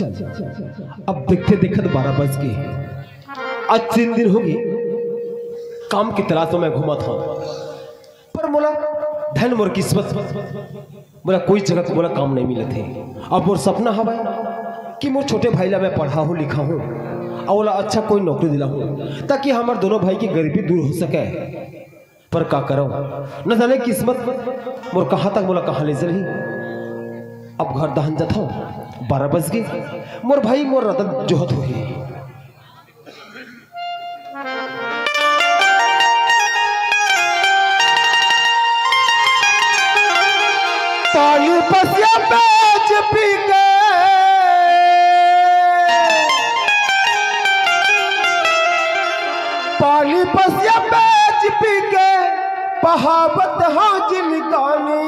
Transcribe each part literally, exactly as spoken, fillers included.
चल, अब देखते देखत बारह बज गे। आज तीन दिन होगे, काम के तलाश में मैं घूमत हंव, पर मोला धन मोर किस्मत, मोला कोई जगह मोला काम नहीं मिलत हे। अब मोर सपना हवय कि मोर छोटे भाई ला मैं पढ़ाहूं लिखाहूं, अउ ओला अच्छा कोई नौकरी दिलाहूं, ताकि हमर दोनों भाई के गरीबी दूर हो सके। पर का करंव, न जाने किस्मत मोर कहां तक मोला कहां ले चलही। अब घर दहन जथंव, बारह बज गे, मोर भाई मोर रतन जोहत होही। पानी पसिया बेच पी के, पानी पसिया बेच पी के, पहावत हां जिनगानी।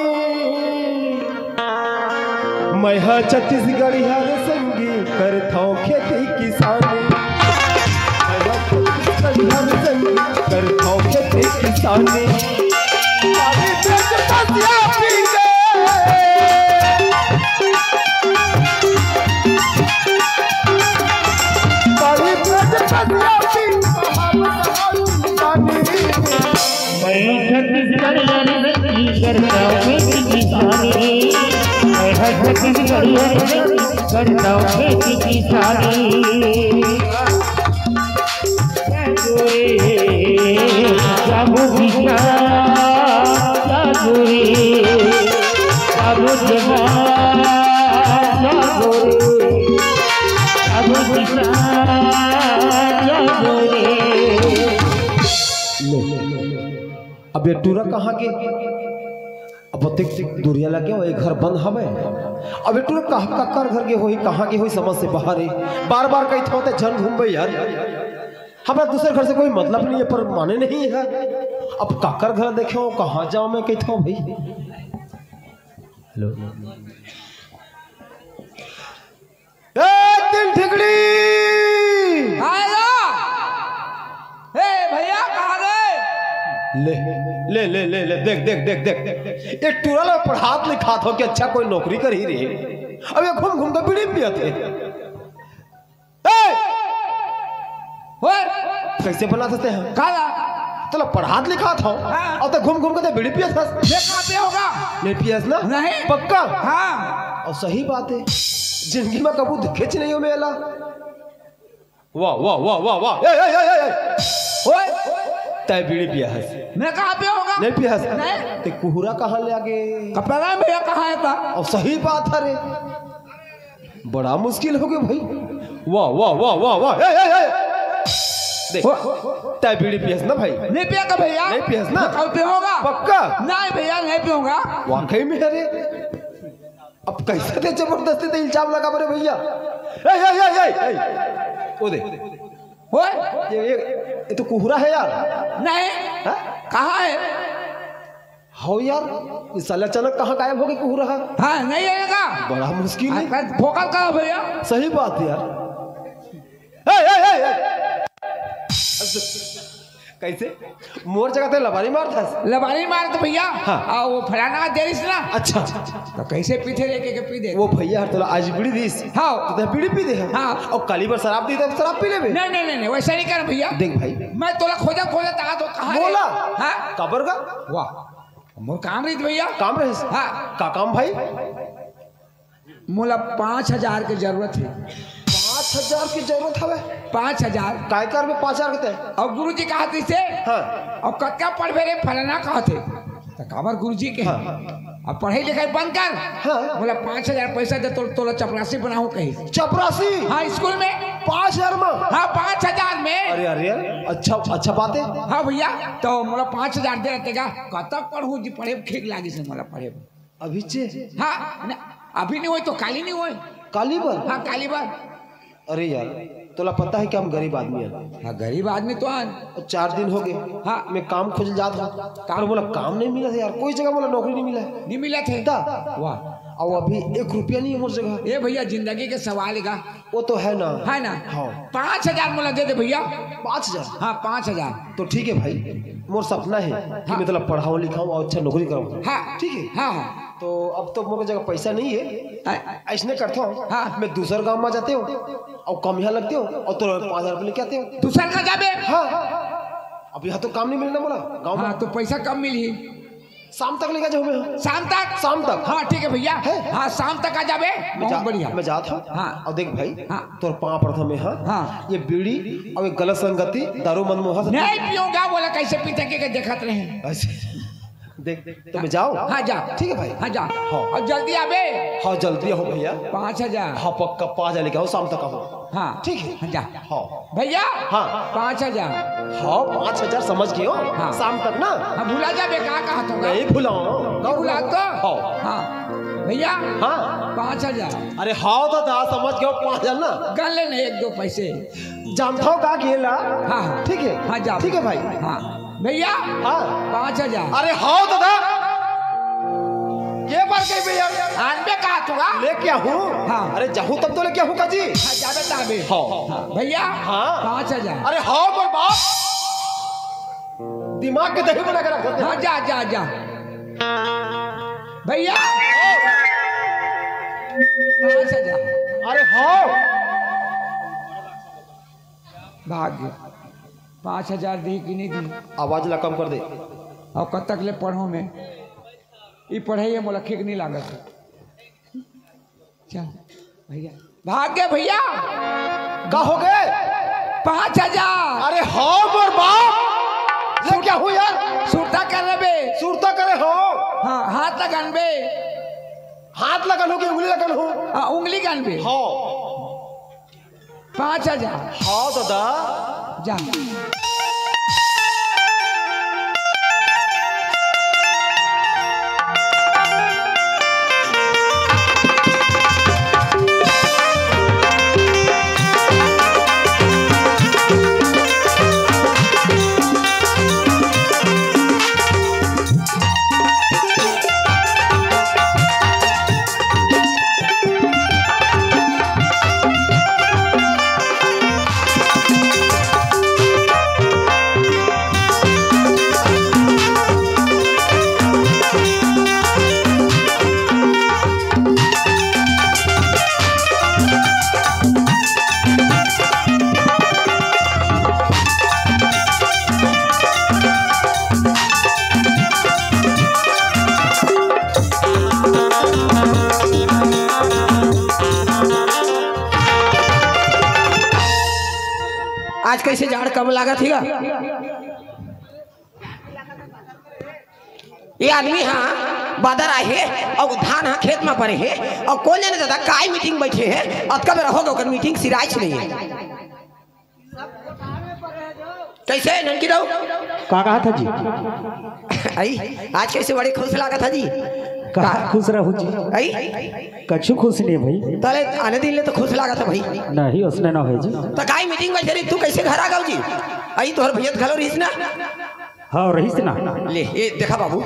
मैं हा छत्तीसगढ़िया रे संगी, करथंव खेती किसानी। मैं हा छत्तीसगढ़िया रे संगी, करथंव खेती किसानी। पानी बेच पसिया पी के, पानी बेच पसिया पी के, पहावत हां जिनगानी। मैं छत्तीसगढ़ करता हूँ खेती किसानी। मैं छत्तीसगढ़ करता हूँ खेती किसानी। जागो रे, जागो किसान, जागो रे, जागो जवान, जागो रे, जागो किसान, जागो रे। ले, अब ये टूरा कहाँ गे? अब ओतेक दुरिहा लगे, वो घर बंद हवे। अब ये टूरा कहाँ, काकर घर गे होही, कहाँ गे होही, समझ से बाहर हे। बार बार कहिथंव ते झन घूमबे यार, हमरा दूसर घर से कोई मतलब नहीं है, पर माने नहीं है। अब काकर घर देखेंव, कहाँ जांव मैं, कहिथंव भाई। हेलो। ए, तीन ठिकड़ी। हेलो। ए, भैया, कहाँ गए? ले, ले, ले, ले, ले, देख, देख, देख, देख। ये टूरा ला पढ़ात लिखात हंव कि अच्छा कोई नौकरी करही रे। अब ये घूम घूम के बीड़ी पियत हे। ए! ओए! कइसे बनात हस ते ह? काला? तोला पढ़ात लिखात हंव। हाँ। अउ ते घूम घूम के ते बीड़ी पियत हस। मैं कहाँ पे होगा? नहीं पियस ना? नहीं। पक्का? हाँ। अउ सही बात हे, जिंदगी में कभू देखेच नहीं हंव मैं एला। वाह, वाह, वाह, वाह, वाह। ए, ए, ए, ए, ए। ओए! ते बीड़ी पिया हस। मैं कहाँ पे होगा? नहीं पिया हस। नहीं। ते कुहरा कहाँ ले आगे? कपड़ा में भैया कहाँ हे ता? अउ सही बात हे रे। बड़ा मुश्किल होगे भाई। वाह, वाह, वाह, वाह, वाह। ए, ए, ए। देख, वो ते बीड़ी पियस ना भाई? नहीं पिया का भैया? नहीं पियस ना? कल पियूंगा। पक्का? नहीं भैया, नहीं पियूंगा। वाकई में अरे, अब कइसे ते जबरदस्ती ते इल्जाम लगाबे रे भैया? ए, ए, ए, ए, ए। ओ दे। ओए? ये, ये, ये तो कुहरा हे यार। नहीं। हाँ? कहाँ हे? हव यार, ये साला अचानक कहाँ गायब होगे कुहरा? हाँ, नहीं आएगा। बड़ा मुश्किल हे। अरे, फोकल कहाँ भैया? सही बात हे यार। ए, ए, ए, ए। कइसे? मोर जगह ते लबारी मारत हस? लबारी मारत भैया। हाँ। आ, वो फलाना दे रहिस ना। अच्छा। तो कइसे पीथे रे, के, के पी दे। वो भैया हर तोला आज बीड़ी दिस। हाँ। तो ते बीड़ी पी दे हे। हाँ। अउ काली बर शराब दिस, तो शराब पी लेबे। नहीं, नहीं, नहीं, नहीं, वइसा नहीं कर भैया। देख भाई। मैं तोला खोजा, खोजा, तहा तो कहाँ रे? मोला? हाँ। काबर गा? वाह। मोर काम रहिस भैया। काम रहिस? हाँ। का काम भाई? मोला पाँच हजार के जरूरत हे। पाँच हजार के जरूरत हवे? पाँच हजार। काय करबे पाँच हजार के ते? अउ गुरुजी कहत रहिसे, हाँ। अउ कतका पढ़बे रे फलाना कहत हे। त काबर गुरुजी के? हाँ। अब पढ़ाई लिखाई बंद कर। हाँ। मोला पाँच हजार पैसा दे, तो, तोला चपरासी बनाहूँ कही। चपरासी? हाँ, स्कूल में। पाँच हजार में? हाँ, पाँच हजार में। अरे, अरे, अरे, अच्छा, अच्छा बात हे। हाँ भैया, तो मोला पाँच हजार दे रहते का, कतक पढ़हूँ जी, पढ़े ठीक लागिस हे मोला पढ़े। अभी चे? हाँ, न, अभी नहीं होय तो काली नहीं होय। काली बर? हाँ, काली बर। अरे यार, तोला पता हे कि हम गरीब आदमी हन। हाँ, गरीब आदमी तो हन। अउ चार दिन होगे। हाँ। मैं काम खोजे जात हंव। काम? पर मोला काम नहीं मिलत हे यार, कोई जगह मोला नौकरी नहीं मिला हे। नहीं मिलत हे। ता? वाह। अउ अभी एक रुपया नहीं हे मोर जगह। ए भैया, जिंदगी के सवाल हे का? वो तो हे ना। हे ना? हाँ। पाँच हजार मोला दे दे भैया। पाँच हजार? हाँ, पाँच हजार। तो ठीक हे भाई, मोर सपना हे कि हाँ। मैं तोला पढ़ाहूँ लिखाहूँ अउ अच्छा नौकरी कराहूँ। हाँ। ठीक हे? हाँ, हाँ। तो अब तो मोर जगह पैसा नहीं है। हाँ। ऐसने करता हूँ, हाँ। मैं दूसर गांव में जाते हूँ और कम यहाँ लगते हूँ और तो पाँच हजार रुपये लेके आते हूँ। दूसर का जाबे? हाँ। अब यहाँ तो काम नहीं मिलना बोला गांव में। हाँ, तो पैसा कम मिली। शाम तक लेके जाऊँ मैं। शाम तक? शाम तक। हाँ, ठीक है भैया। है? हाँ, शाम तक आ जाबे। मैं बहुत जा-, बढ़िया। मैं जाता हूँ। हाँ। और देख भाई, हाँ। तोर पाँव परथों में, हाँ। हाँ। ये बीड़ी और ये गलत संगति, दारू मनमोहन से नहीं पीऊंगा, बोला कैसे पीते के, के देखत रहे। अच्छा। देख, तो मैं जाओ? हाँ, जा। ठीक है भाई। हाँ, जा। हाँ। और जल्दी आबे। हाँ, जल्दी आओ भैया। पाँच हजार। हाँ, पक्का पाँच हजार लेके आओ, शाम तक आओ। हाँ। ठीक है। हाँ, जा। हाँ। भैया। हाँ। पाँच हजार। हाँ, पाँच हजार समझ गयो। हाँ। शाम तक ना। हाँ, भुला जाबे, का कहत हो? नहीं भुलाओ। नहीं भुला तो? हाँ। हाँ। भैया। हाँ। पाँच हजार। अरे हाँ दादा, समझ गयो, पाँच हजार ना। गन ले ना एक दो पैसे। जानता हूँ का गेला। हाँ, हाँ। ठीक है। हाँ, जा। ठीक है भाई। हाँ। भैया। हाँ। पाँच हजार। अरे हाँ दादा। के बार गए भैया? आनबे का तुगा? लेके आहूँ। हाँ। अरे जाहूँ तब तो लेके आहूँ का जी। हाँ, जाबे ताबे। हाँ। हाँ, भैया। हाँ। पाँच हजार। अरे हाँ मोर बाप। दिमाग के दही बना के रख देते। हाँ, जा, जा, जा। भैया। पाँच हजार। अरे हाँ। भाग गए। पाँच हजार दी कि नहीं दी? आवाज ला कम कर दे। और कब तक ले पढ़ो मैं? ई पढ़े ये मोला ठीक नहीं लागत है। चल भैया, भाग गए भैया। का हो गए? पाँच हजार। अरे हाँ मोर बाप, लेके आहूँ यार। सुरता कर रे बे। सुरता करे हो। हाँ, हाथ लगन बे। हाथ लगन हो कि उंगली लगन हो? हाँ, उंगली गन बे। हाँ। पाँच हजार। हाँ दादा। जा। आज कैसे झाड़ कम लागत हे गा? ये आदमी हा बादर आए हे और धान हा खेत में पड़े हे और कौन जाने दादा काय मीटिंग बैठे हे, अतका बेरा हो गया ओकर मीटिंग सिराइच नहीं है। कैसे ननकी दाऊ? का कहा था जी? आई, आज कैसे बड़े खुश लागत है जी? कहाँ खुश रहू जी? आई? कछु खुश नहीं भाई। तले आने दिन ले तो खुश लागत है भाई। नहीं, उसने ना है जी। तो काय मीटिंग में तेरी तू कैसे घर आ गऊ जी? आई तोहर भैया घलो रहीस ना? हाँ, रहीस ना। ले, ये देखा बाबू,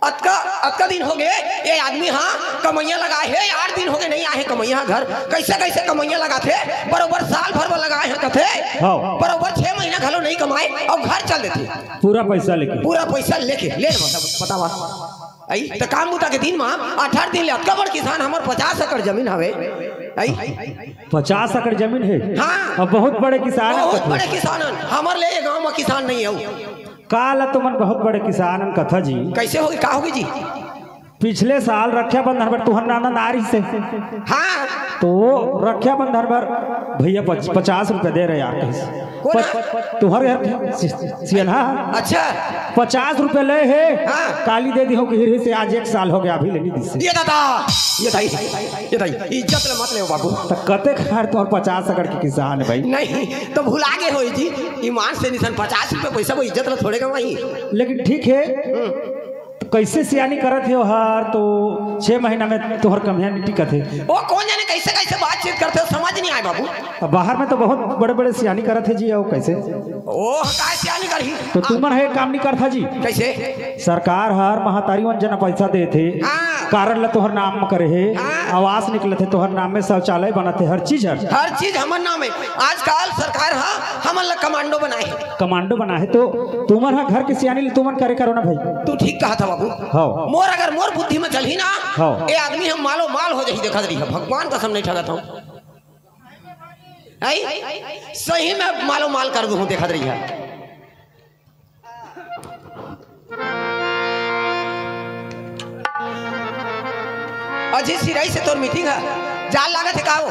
अतका, अतका दिन हो गए, ये आदमी हाँ कमैया लगाए हे, आठ दिन हो गए नहीं आए हे कमैया घर। कैसे, कैसे कमैया लगाथे? बरोबर साल भर में लगाए हे कथे। हाँ। बरोबर छह महीना घलो नहीं कमाए और घर चल देथे। पूरा पैसा लेके। पूरा पैसा लेके, ले ले बता-, बतावा। आई, तो काम बुता के दिन में अठारह दिन ले अतका बड़ किसान हमर पचास एकड़ जमीन हवे। आई। पचास एकड़ जमीन है? हाँ। अब बहुत बड़े किसान हैं बहुत कथे। बड़े किसान हैं। हमर ले ये गांव में किसान नहीं है। काला तुमन बहुत बड़े किसान हन कथा जी। कैसे होगी, का होगी जी? पिछले साल रक्षाबंधन पर तुहर नाना नारी से। हाँ। तो वो रक्षाबंधन पर भैया पच-, पचास रुपए दे रहे यार कहीं से। कौन? पच-, तुहर यार सि-, सि-, सियन, हाँ। अच्छा। पचास रुपए ले हे। हाँ। काली दे दी हो कि हिरही से आज एक साल हो गया, अभी लेनी दी से। ये दादा, ये दाई, ये दाई, इज्जत ले मत ले बाबू। तो कते खार तुहर पचास एकड़ के किसान है भाई? नहीं, तो भुला गए हो जी। ईमान से निशान पचास रुपए पैसा वो इज्जत ला थोड़े कमाई। लेकिन ठीक है, हम्म। तो कैसे सियानी करत हे ओहर, तो छह महीना में तोहर कमिया नहीं टिकत हे। वो कौन जाने कैसे कैसे बातचीत करते हो, समझ नहीं आए बाबू। अब बाहर में तो बहुत बड़े बड़े सियानी करत हे जी, वो कैसे? ओ, काय सियानी करही? तो तुमन हे काम नहीं करथा जी। कैसे? सरकार हर महतारी मन जना पैसा देथे। हाँ। कारड ला तोहर नाम म करे हे, हाँ। आवास निकलत हे तोहर नाम में, शौचालय बनत हे, हर चीज हर। हर चीज हमर नाम हे। आजकल सरकार ह हमन ला कमांडो बनाए हे। कमांडो बनाए हे तो तुमन ह घर के सियानी ले तुमन करे करो ना भाई। तू ठीक कहत ह बाबू। हाँ। मोर अगर मोर बुद्धि में चलही ना, हाँ। ए आदमी हम मालो माल हो जाही, देखत रही, भगवान कसम नहीं ठगत हूँ। आई? सही में मालो माल कर दूँ, देखत रही है। अजी सिराई से तोर मीटिंग है, जाल लागत है का हो?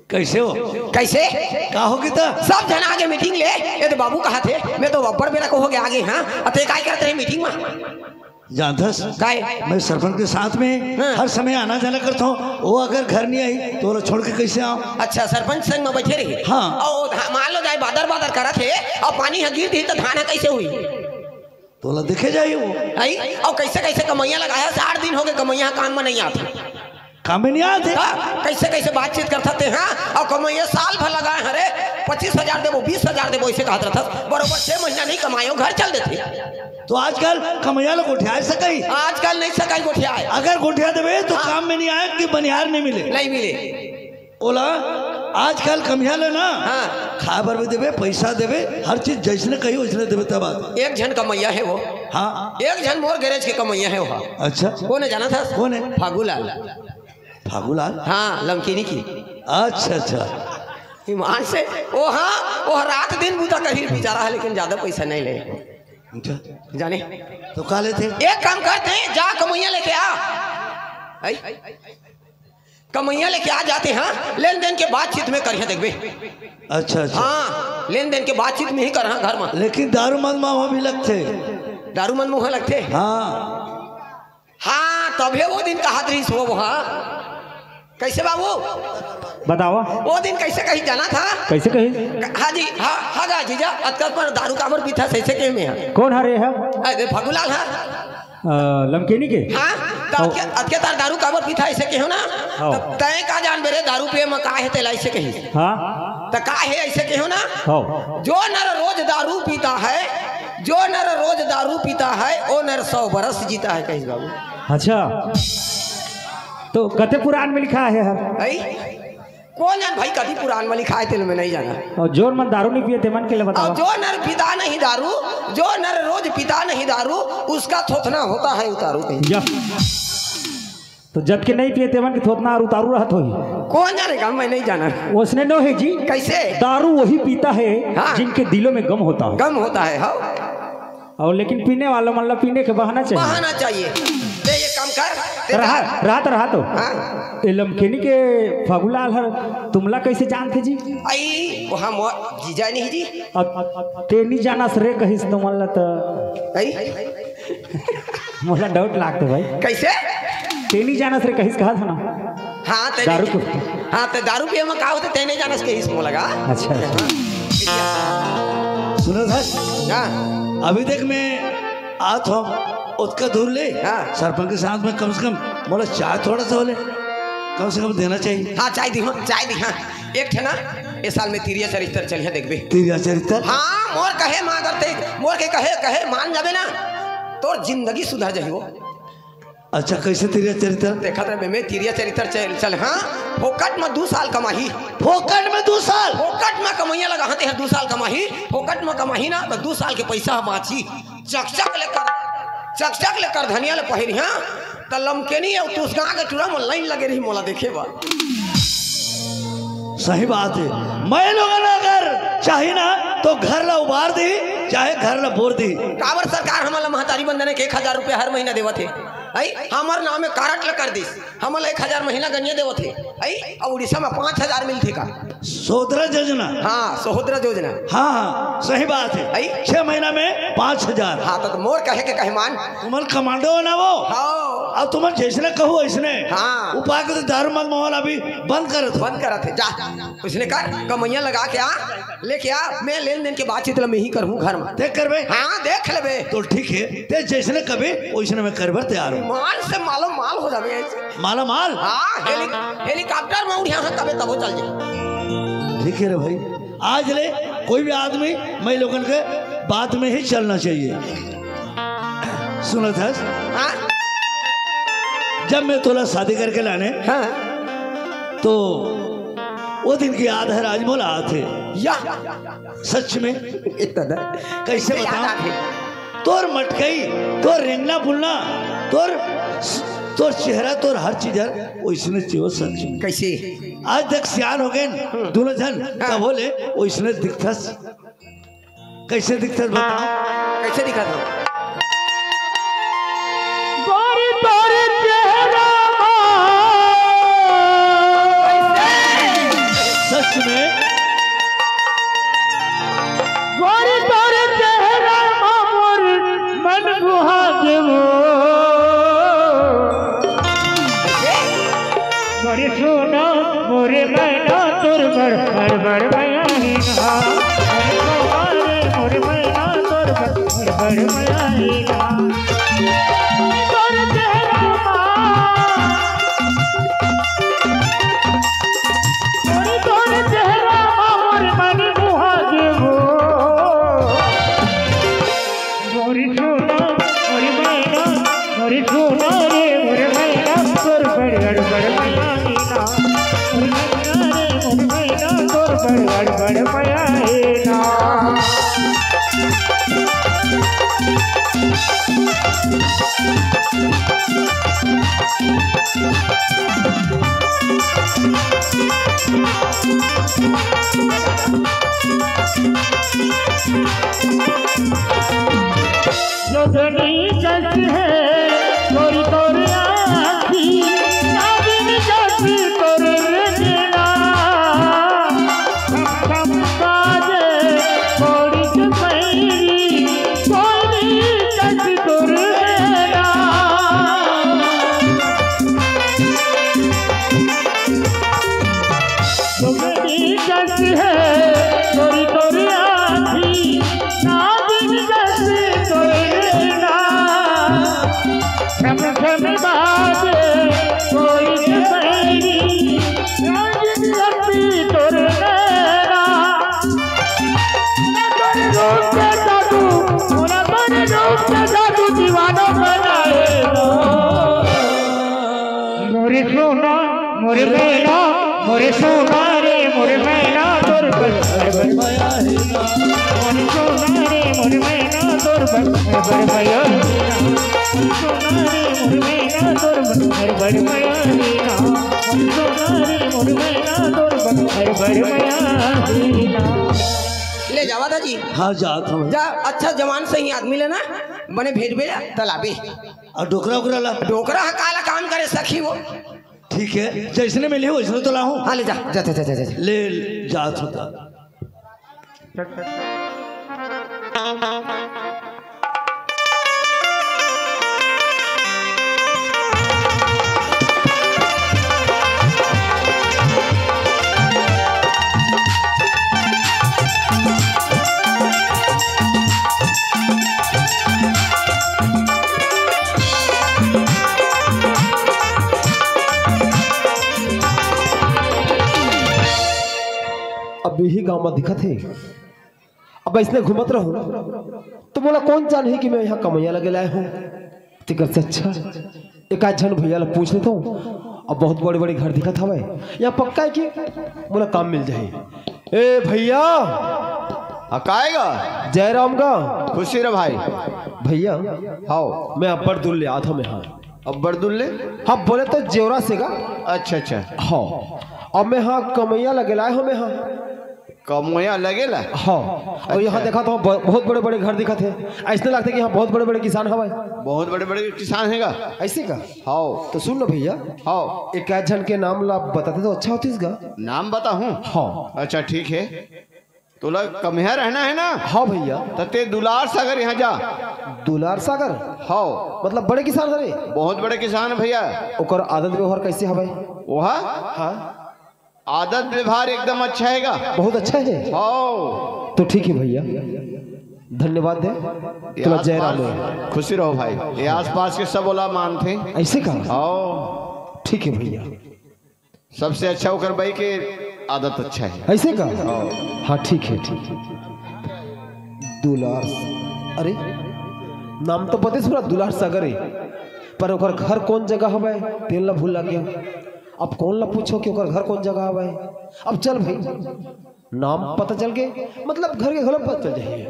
कैसे हो? कैसे? का हो गीता? सब झन आगे मीटिंग ले, ये तो बाबू कहा थे, मैं तो अब्बड़ बेरा को हो गया आगे, हाँ? अते काय करते हैं मीटिंग में? जानथस, काय? मैं सरपंच के साथ में हाँ। हर समय आना जाना करता हूँ। वो अगर घर नहीं आई तो ओला छोड़ के कैसे आऊँ? अच्छा, सरपंच संग में बैठे रही। हाँ। और धा-, मान लो जाए बादर बादर करत हे और पानी ह गिर दी तो धान ह कैसे हुई? तोला देखे जाही वो। आई? और कैसे कैसे कमैया लगाया, साठ दिन हो गए कमैया काम में नहीं आते। काम में नहीं आते। हाँ, कैसे कैसे बातचीत करता ते, हाँ? और कमैया साल भर लगाए, अरे पच्चीस हजार देबो, बीस हजार देबो, ऐसे कहत रहता। बरोबर छह महीना नहीं कमाए, घर चल देते। तो आजकल कमैया लोग गोठिया सके? आजकल नहीं सके गोठिया। अगर गोठिया देवे तो हाँ। काम में नहीं आए कि बनिहार नहीं मिले? नहीं मिले। ओला आजकल कमैया ले ना हाँ। खाए बर भी देवे, पैसा देवे, हर चीज जैसने कही वैसने देवे। तब बात। एक झन कमैया है वो। हाँ। एक झन मोर गैरेज के कमैया है वो। अच्छा। कौन है जाना था? कौन है? फागूलाल। फागूलाल? हाँ, लमकिनी के। अच्छा, अच्छा। ईमान से, ओ हाँ, ओ रात दिन बूता करी बेचारा है, लेकिन ज्यादा पैसा नहीं ले। अच्छा। जाने? तो का लेथे? एक काम करते हैं, जा कमैया लेके आ। आई? कमैया लेके आ जाते हैं, लेन देन के बातचीत में करिया देखबे। अच्छा, अच्छा। हाँ, लेन देन के बातचीत में ही करहा घर में। लेकिन दारू मन महुआ भी लगथे। दारू मन महुआ लगथे? हाँ। हाँ, तभे वो दिन कहत रहिस हो, हाँ। कैसे बाबू? बताओ। वो दिन कैसे कही जाना था? कैसे कही? हाँ जी, हाँ, हाँ गा जीजा, अतका पर दारू काबर पीथा, ऐसे कहे में है। कौन हरे है? अरे, फगुलाल है। अ, लमकेनी के? हाँ, तो अतके, अतके तार दारू काबर पीथा, ऐसे कहो ना। हाँ। तो तय का जान बेरे, दारू पिए में का है तेला, ऐसे कही। हाँ। तो का है, ऐसे कहो ना। हाँ। जो नर रोज दारू पीता है, जो नर रोज दारू पीता है, वो नर सौ बरस जीता है, कहिस बाबू। अच्छा, तो कते पुराण में लिखा है हर? आई? कौन जान भाई, कति पुराण में लिखा है, तेल में नहीं जाना। और जोन मन दारू नहीं पिए, ते मन के लिए और बताओ। जो नर पीता नहीं दारू, जो नर रोज पीता नहीं दारू, उसका थोथना होता है उतारू, कहिस। या। तो जब के नहीं पिए, ते मन के थोथना और उतारू रहत होही। कौन जाने का, मैं नहीं जाना। उसने नो है जी। कैसे? दारू वही पीता है, हाँ। जिनके दिलों में गम होता है। गम होता है, हाँ। और लेकिन पीने वालों मन ला पीने के बहाना चाहिए। बहाना चाहिए। ले ये काम कर, ते रहा, जा। रहा तो रहा तो। हाँ। ए लमकेनी के फगुलाल हर तुमला कैसे जानथे जी? आई, वहाँ मोर जीजा नहीं जी। अब ते नहीं जानस रे कहिस तुमन ला त। आई? मोला डाउट लागथे भाई। कैसे? ते नहीं जानस रे कहिस कहा था ना। हाँ, ते दारू नहीं को। हाँ, ते दारू पिए में का होथे, ते नहीं जानस कहिस मोला गा। अच्छा, अच्छा। सुनो सर, हाँ। अभी देख मैं आत हूँ, ओतका दूर ले, हाँ। सरपंच के साथ में कम से कम मोला चाय थोड़ा सा होले, कम से कम देना चाहिए। हाँ, चाय दी हूँ, चाय दी, हाँ। एक ठे ना, ए साल में तिरिया चरित्र चलिया देखबे। तिरिया चरित्र? हाँ, मोर कहे मान करते, मोर के कहे, कहे मान जाबे ना, तोर जिंदगी सुधर जाही वो। अच्छा, कैसे तिरिया चरित्र? देखत रहे, मैं तिरिया चरित्र चल, चल, हाँ, फोकट में दू साल कमाही। फोकट में दू साल? फोकट में कमैया लगा, हाँ, ते दू साल कमाही, फोकट में कमाही ना, तो दू साल के पैसा बाँची। चकचक ले कर, चकचक ले कर धनिया ले पहिरिहा, त लमकेनी अउ तुसगा के टूरा म लाइन लगे रही मोला देखे बर। सही बात है। मैं लोगन अगर चाही ना तो घर ला उबार दी, चाहे घर ला बोर दी। काबर सरकार हमन ला महतारी बंदन के एक हजार रुपया हर महीना देवत हे? आई, हमर नाम में कारट ला कर दिस। हमन ला एक हजार महीना गनिया देवत हे, आई? अउ उड़ीसा में पाँच हजार मिलथे का? सोहदरा योजना। हाँ, सोहदरा योजना। हाँ, हाँ, सही बात है। आई? छह महीना में पाँच हजार। हाँ, तो, तो मोर कहे के कहे मान। तुमन कमांडो हो ना वो? हाँ। अब तुमन जैसने कहू वैसने। हाँ। उपाय के तो दारू मत महुआ ला अभी बंद करत हो। बंद करत हे, जा। उसने कर, कमैया लगा के आ, लेके आ, मैं लेन देन के बातचीत ला मैं ही करहूँ घर में। देख करबे? हाँ, देख लेबे। तो ठीक है, ते जैसने कबे, वैसने मैं करे बर तैयार हूँ। मान से मालो माल हो जाबे ऐसे। माला माल? हाँ, हेली-, हेलीकॉप्टर में उड़िया हाँ, कबे तबो चल जाए। ठीक है रे भाई, आज ले कोई भी आदमी मैं लोगन के बात में ही चलना चाहिए। सुनत हस? हाँ? जब मैं तोला शादी करके लाने, हाँ। तो वो दिन के याद हर आज मोला आथे। या। सच में। इतना कैसे याद बताऊं? आथे। तोर मटकई, तोर रेंगना बुलना, तोर, तोर चेहरा, तोर हर चीज हर वैसने चियो सच में। कैसे? आज तक सियान हो गए न, हम्म। दोनों जन, हाँ। तब बोले, वैसने दिखथस। कैसे दिखथस बताओ? कैसे दिखत हो? गोरी तोर चेहरा मा। सच में। गोरी तोर चेहरा मा मोर मन गुहा देवो। मोरे सोना, मोरे मैना, तोर बर, बर, बर मया हे ना। मोरे सोना रे, मोरे मैना, तोर बर, बर, बर मया हे ना। तोर चेहरा मा, मोरे तोर चेहरा मा, मोर मन मोहा देवो। मोरी सोना, मोरी मैना, मोरी सोना रे, मोरी मैना, तोर बड़, बड़, बड़ मया हे ना। मोरी मैना रे, मोरी मैना, तोर बड़, बड़, बड़ मया हे ना। जोगनी जस हे तोरी तोरी आँखी, नागिन जस तोर रेंगना। खम खम बाजे कोड़ी के पैरी, कोयली जस तोर नैना। जोगनी जस हे तोरी तोरी आँखी, नागिन जस तोर नैना। खम खम बाजे कोड़ी के पैरी, नागिन जस तोर नैना। तोर रूप के जादू, मोला तोर रूप के जादू दीवाना बनाए। मोरे सोना, मोरे मैना, मोरे सोना रे, मोरे मैना, तोर बर, बर, बर मया हे ना। मोरे सोना रे, मोरे मैना, तोर बर, बर, बर मया हे ना। मोरे सोना रे, मोरे मैना, तोर बर, बर, बर मया हे ना। मोरे सोना रे, मोरे मैना, तोर बर, बर, बर मया हे ना। ले जावा दाजी। हाँ, जात हूँ। जा, अच्छा जवान सही आदमी लेना, बने भेजबे, त लाबे। अउ डोकरा ओकरा ला? डोकरा ह काला काम करे सखी वो। ठीक हे, जइसने मिलही वइसने तो लाहूँ। हाँ, ले जा, जा, जा। ले, जात हूँ त। अब इही गांव म दिखत हे। अब अइसने घूमत रहूं त मोला कोन जानही कि मैं इहां कमइया लगे लाए हूं। तेकर से अच्छा एकाध झन भइया ला पूछ लेथंव। अब बहुत बड़े-बड़े घर दिखत हवय, इहां पक्का हे कि मोला काम मिल जाही। ए भइया। हाँ, काय गा? जय राम गा। खुशी रह भाई। भइया। हव। मैं अब्बड़ दूर ले आत हंव मैं हा। अब्बड़ दूर ले? हाँ, बोले तो जेवरा से गा। अच्छा, अच्छा। हाँ। अब मैं हा कमइया लगे लाए हंव मैं हा। कमइया लगे ला? हाँ। अउ इहां अच्छा। देखत हंव, ब-, बहुत बड़े-बड़े घर दिखत हे। अइसने लगथे कि इहां बहुत बड़े-बड़े किसान हवय। बहुत बड़े-बड़े किसान हे गा? अइसे का? हव। त सुन न भइया। हव। एकाध झन के नाम ला बताते त अच्छा होतिस गा। नाम बताहूं? हाँ। अच्छा, ठीक हे। तोला कमइया रहना हे ना? हाँ भइया। त तें दुलार सागर इहां जा। दुलार सागर? हव। मतलब बड़े किसान हरे? बहुत बड़े किसान भइया। ओकर आदत व्यवहार कइसे हवय? ओहा? हाँ। आदत व्यवहार एकदम अच्छा हे गा। बहुत अच्छा हे। हव। त ठीक हे भइया, धन्यवाद हे। ये तोला जय राम हे। आसपास, खुशी रहो भाई। ये आसपास के सब ओला मानथे। अइसे का? हव। ठीक हे भइया। सबसे अच्छा ओकर बाई के आदत अच्छा हे। अइसे का? हव। हाँ, ठीक हे, ठीक हे। दुलार, अरे, नाम तो पते सुना दुलार सागर हे, पर ओकर घर कौन जगह हवय, तेन ला भुला गेंव। अब कोन ला पूछों कि ओकर घर कौन जगह हवय? अब चल भाई, नाम पता चल गे, मतलब घर के घलो पता चल जाही।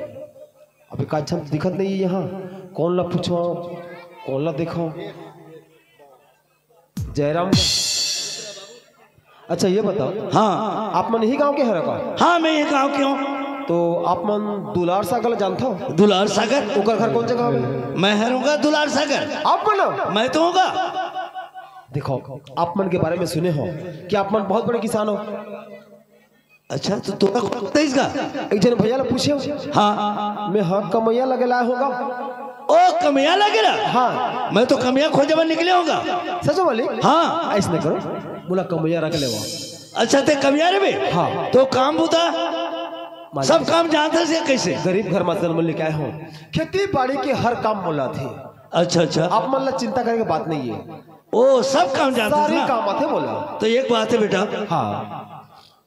अभी का अच्छा दिखत नहीं हे यहाँ, कोन ला पूछों, कोन ला देखों? जयराम। अच्छा, ये बताओ। हाँ। आप मन इही गांव के हरव का? हाँ, मैं ये गांव के हूँ। तो आप मन दुलार सागर ला जानथव? दुलार सागर? ओकर घर कौन जगह हवे? मैं हरंव गा दुलार सागर। आप मन? मैं तो हूँ गा। देखो, आप मन के बारे में सुने हों कि आप मन बहुत बड़े किसान हो। अच्छा, तो तोला कोन बताइस गा? एक झन भैया ला पूछेंव। हाँ। मैं हाँ कमइया लगे ला आय हों गा। ओ, कमइया लगे ला? हाँ। मैं तो कमइया खोजे बर निकले हों गा। सच बोले? हाँ। अइसने करो, मोला कमइया रख लेवा। अच्छा, तें कमइया रहिबे? हाँ। तो काम बूता? मालिक। सब काम जानथस या कइसे? गरीब घर में जन्म लेके आय हों, खेती बाड़ी के हर काम मोला आथे। अच्छा, अच्छा। आप मन ला चिंता करे के बात नहीं हे। ओ, सब काम जानथस ना? सारे काम आथे मोला। तो एक बात हे बेटा। हाँ।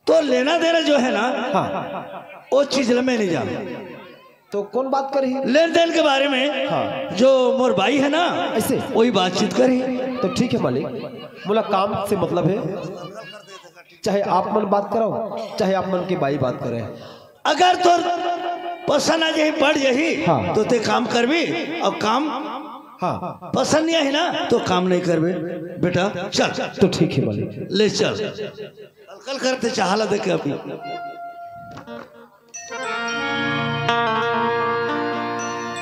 तो लेना देना जो है ना, हाँ। वो चीज ला मैं नहीं जानंव। तो कोन बात करही? लेन देन के बारे में हाँ। जो मोर बाई हे ना, अइसे? वही बातचीत करही। तो ठीक हे मालिक, मोला काम से मतलब हे, चाहे आप मन बात करव, चाहे आप मन के बाई बात करे। अगर तोर पसंद आ जाही, पड़ जाही, हाँ। तो तें काम करबे, अउ काम हाँ। पसंद नहीं आही ना, तो काम नहीं करबे। बेटा, चल। तो ठीक हे मालिक। ले चल। कल, कल करते चाह ला देखे अभी।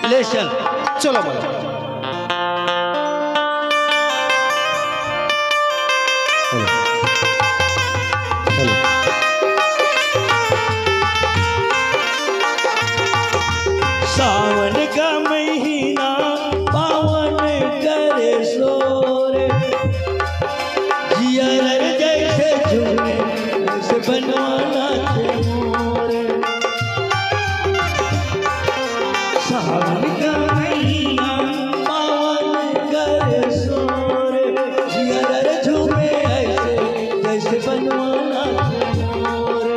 ले चल। चलो बोलो। हेलो। हेलो। सावन का महीना पावन करे शोर, जिया रे जैसे झूमे, जैसे बनवाना थे मोर। सावन का महीना पावन करे शोर, जिया रे झूमे ऐसे, जैसे बनवाना थे मोर।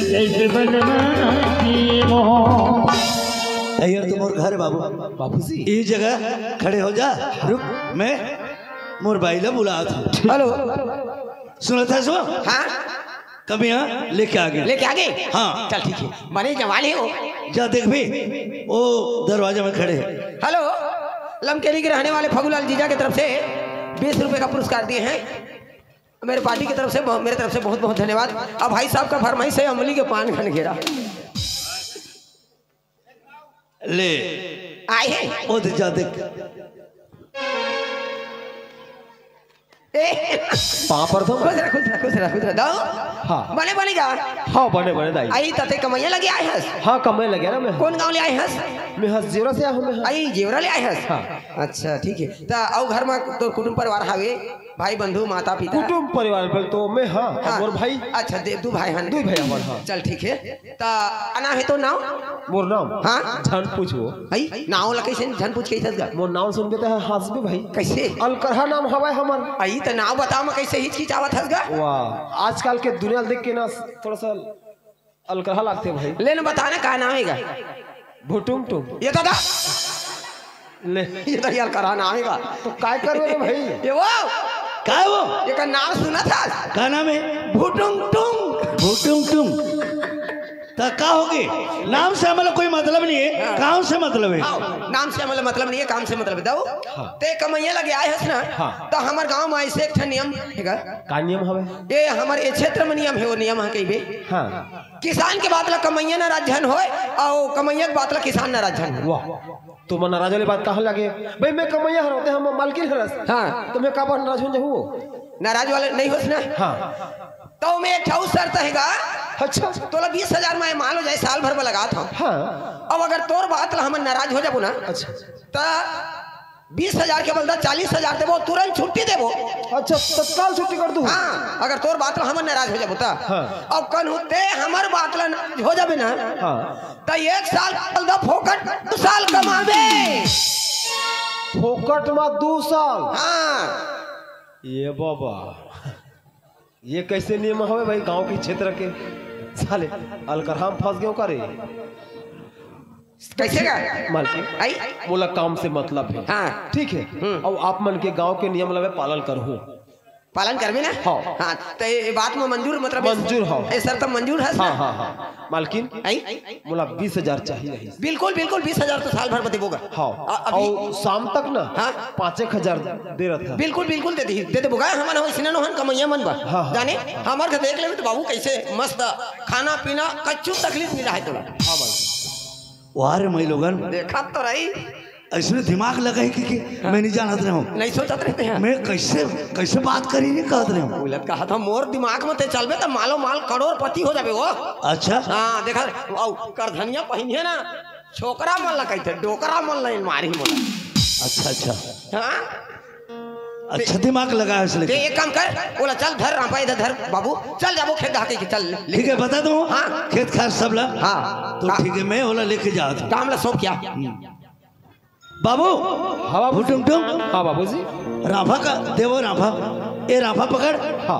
जैसे बनवाना की मोह। अइया तो मोर घर हे बाबू। बाबूजी। ई जगह खड़े हो जा। रुक, मैं मोर बाई ला बुलात हूँ। हेलो। सुनत हस वो? हाँ। कमइया लेके आ गे। लेके आ गे? हाँ। चल ठीक हे। बने जवान हे वो। जा देखबे, वो दरवाजा में खड़े हे। हेलो, लमकेरी के रहने वाले फगूलाल जीजा के तरफ से बीस रुपए का पुरस्कार दिए हैं। मेरे पार्टी की तरफ से बहु-, मेरे तरफ से बहुत बहुत धन्यवाद। अब भाई साहब का फरमाइश है अमली के पान घन घेरा। ले। आए हैं। ओ दे जा देख। ए। पाँव परथों। खुश रह, खुश रह, खुश रह, खुश रह। दाऊ? हाँ। बने, बने गा। हाँ, बने, बने दाई। अई, त तें कमइया लगे आए हस? हाँ, कमइया लगे ना मैं। कोन गाँव ले आए हस? मैं हस जेवरा से आए हूँ मैं। अई, जेवरा ले आए हस? हाँ। अच्छा, ठीक हे। त अउ घर में तोर कुटुम परिवार हवे? भाई बंधु, माता पिता? कुटुम परिवार बोले तो मैं, हाँ, हाँ। मोर भाई। अच्छा, दे, दू भाई हन। दू भाई हन, हाँ। चल, ठीक हे। त का नाम हे तोर नाम? मोर नाम? हाँ। झन पूछो। भाई, नाम ला कइसे झन पूछ के हंसत गा? मोर नाम सुन के तो हंसबे भाई। कइसे? अलकरहा नाम हवय हमर। अई, त नाम बता, मैं कइसे हिचकिचावत हस गा? वाह, आजकल के दुनिया देख के ना थोड़ा सा अलकरहा लागथे भाई। ले न बता ना, का नाम हे गा? भुटुम टुम। ये दादा। ले। ये तो यार करा नाम हे गा। तो काय करबे रे भाई? ये वो। काय वो? एकर नाम सुनत हस? का नाम हे? भुटुम टुम। भुटुम टुम। त का होगे? नाम से हमला कोई मतलब नहीं हे, हाँ। काम से मतलब हे। हाँ, नाम से हमला मतलब नहीं हे, काम से मतलब हे। दाऊ, हाँ। तें कमइया लगे आए हस ना, हाँ। त हमर गाँव में अइसे एक ठन नियम हे गा। का नियम हवय? ये हमर ये क्षेत्र में नियम हे, वो नियम हे कहिबे। हाँ। किसान के बात ला कमइया नाराज झन होय, अउ कमइया के बात ला किसान नाराज झन होय। वाह, तुमन नाराज वाली बात कहाँ लगे? भाई, मैं कमइया हरंव, तें हमर मालकिन हरस। हाँ। त मैं काबर नाराज हो जाहूँ? नाराज वाले नहीं होस ना? हाँ। त मैं एक ठा अउ शर्त हे गा। अच्छा। तोला बीस हजार में माल हो जाए, साल भर में लगात हंव। हाँ। अब अगर तोर बात ला हमन नाराज हो जाबो ना, अच्छा। त बीस हजार के बदला चालीस हजार देबो, तुरंत छुट्टी देबो। अच्छा, तत्काल छुट्टी कर दूँ? हाँ, अगर तोर बात ला हमन नाराज हो जाबो त। हाँ। अब कहूँ तें हमर बात ला नाराज हो जाबे ना, हाँ। त एक साल के बदला फोकट दू साल कमाबे। फोकट में दू साल? हाँ। ये बाबा। ये कैसे नियम हवे भाई गांव के क्षेत्र के? साले अलकरहा म फंस गयो का रे? कैसे का? मालकिन, आई? मोला काम से मतलब है। हाँ। ठीक है। हम्म। अब आप मन के गांव के नियम ला मैं पालन करहूँ। पालन करबे ना? हाँ। हाँ, तो ये बात में मंजूर, मतलब मंजूर हो। ये शर्त मंजूर है? हाँ, हाँ, हाँ। मालकिन, आई? मोला बीस हजार चाहिए रहिस। बिल्कुल, बिल्कुल, बीस हजार तो साल भर में देबोगा। हाँ। अ-, अभी और शाम तक ना हाँ। पाँच एक हजार दे रहा था। बिल्कुल, बिल्कुल दे दी, दे देबोगा। हमन हो इसने नोहन कमैया मन बा। हाँ, हाँ, जाने, हाँ। हमर घर देख लेबे तो बाबू कैसे मस्त खाना पीना, कच्चू तकलीफ नहीं रहे तोला। हाँ, मालकिन। वाह रे माई लोगन। देखा तो रही। ऐसने दिमाग लगाही कि, कि हाँ। मैं नहीं जानत रहे हूँ। नहीं सोचत रहते हैं। मैं कैसे, कैसे बात करी नहीं कहत रहे हूँ। बोलत कहा था मोर दिमाग में ते चलबे तो मालो माल करोड़पति हो जाबे वो। अच्छा। हाँ, देखा, अउ करधनिया पहिनिए ना, छोकरा मन ला कहते, डोकरा मन ला मारी मोला। अच्छा, अच्छा। हाँ? अच्छा दिमाग लगा है इसलिए। ते एक काम कर, बोला चल धर रांपा इधर धर बाबू, चल जाबो खेत दहा के चल ले। ठीक है, बता दूं। हाँ। खेत खार सब ला। हाँ। तो हाँ। ठीक है, मैं ओला लेके जात हूँ। काम ला सौंप क्या? हम्म। बाबू। हाँ बाबू। टुम टुम। हाँ बाबूजी। रांफा का देवो रांफा, ए रांफा पकड़। हाँ।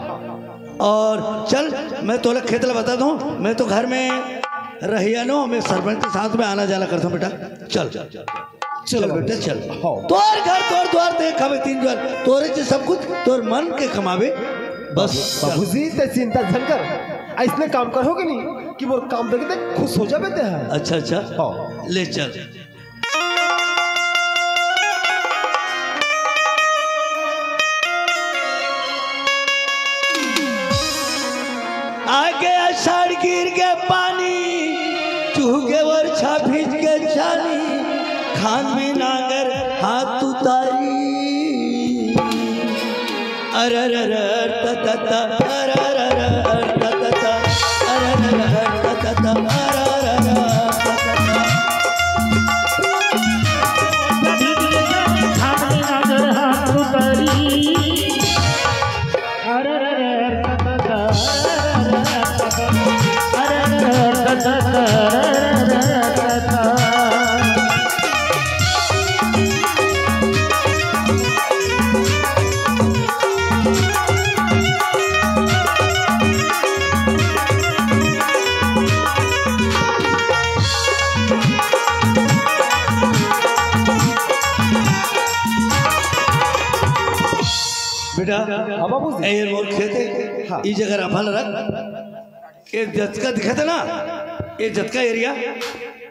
और चल, मैं तोला खेत ला बता दूं, मैं तो घर में रहिया नो, मैं सरपंच के साथ में आना जाना करता हूँ बेटा। चल। चल चलो। बेटा चल। हाँ। तोर घर तोर द्वार देख हवे तीन द्वार, तोरे से सब कुछ तोर मन के कमावे। बस। बाबूजी ते चिंता झन कर, ऐसने काम करहूँ कि नहीं कि मोर काम देख देख खुश हो जाबे ते है। अच्छा अच्छा। हाँ। ले चल। आगे आषाढ़ गिर के पानी, चूह के वर्षा भीज के चाली, खान में नागर हाथ उतारी। अरररर ततत, अरररर ततत, अरररर ततत, अरररर ततत। बेटा, हाँ बाबूजी। ए, ये मोर खेत है। हाँ। ई जगह रांफा रख। ये जतका दिखत है ना, ये जतका एरिया,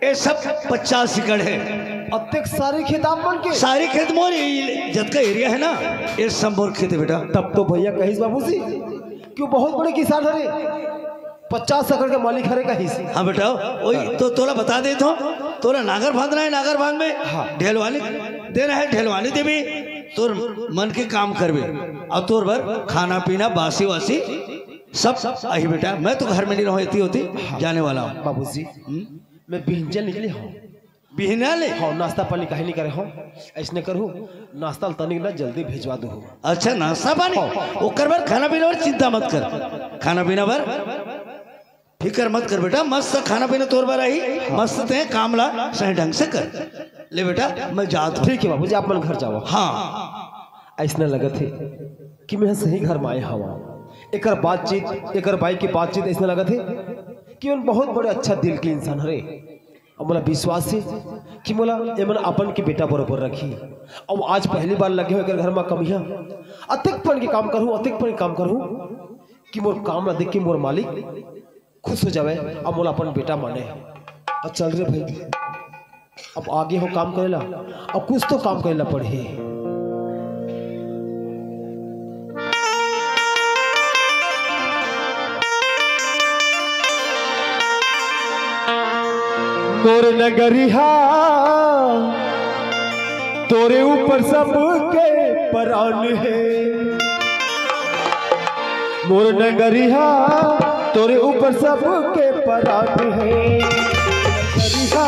ये सब पचास एकड़ है। अतेक सारे खेत आप मन के? सारे खेत मोर, ये जतका एरिया है ना, ये सब मोर खेत है बेटा। तब तो भैया कहिस बाबूजी कि वो बहुत बड़े किसान हरे, पचास एकड़ के मालिक हरे कहिस। हाँ बेटा, वही हाँ। तो तोला बता देत हूँ, तोला नागर बांधना है, नागर बांध में हाँ। ढेलवानी देना है, ढेलवानी देबे, तोर मन के काम करबे, और तोर बर खाना पीना बासी वासी सब आही बेटा। मैं तो घर में नहीं रहूँ, इतनी होती जाने वाला हूँ। बाबूजी, हम्म? मैं बिहंचल निकले हूँ। बिहना ले? हाँ, नाश्ता पानी काहे नहीं करे हो? ऐसने करू, नाश्ता तनिक ना जल्दी भेजवा दो। अच्छा, नाश्ता पानी? हाँ। ओकर बर खाना पीना बर चिंता मत कर। खाना पीना बर फिकर मत कर बेटा, मस्त खाना पीना तोर बर आही, हाँ। मस्त ते काम ला सही ढंग से कर। ले बेटा, मैं जात हूँ। ठीक है बाबूजी, आप मन घर जाओ। हाँ। ऐसने लगत है कि मैं सही घर में आए हवा। एकर बातचीत, एकर बाई की बातचीत ऐसने लगत है कि उन बहुत बड़े अच्छा दिल के इंसान हरे। अब मोला विश्वास है कि मोला एमन अपन के बेटा बरोबर रखी। अब आज पहली बार लगे हो एकर घर में कमिया। अतेक पन के काम करूँ, अतेक पन के काम करूँ कि मोर काम ला देख के मोर मालिक खुश हो जावे, अब मोला अपन बेटा माने। अब चल रे भाई, अब आगे हो काम करेला, अब कुछ तो काम करेला पड़ही। मोर नगरिहा तोरे ऊपर सबके परान हे। मोर नगरिहा तोरे ऊपर सबके परान हे। नगरिहा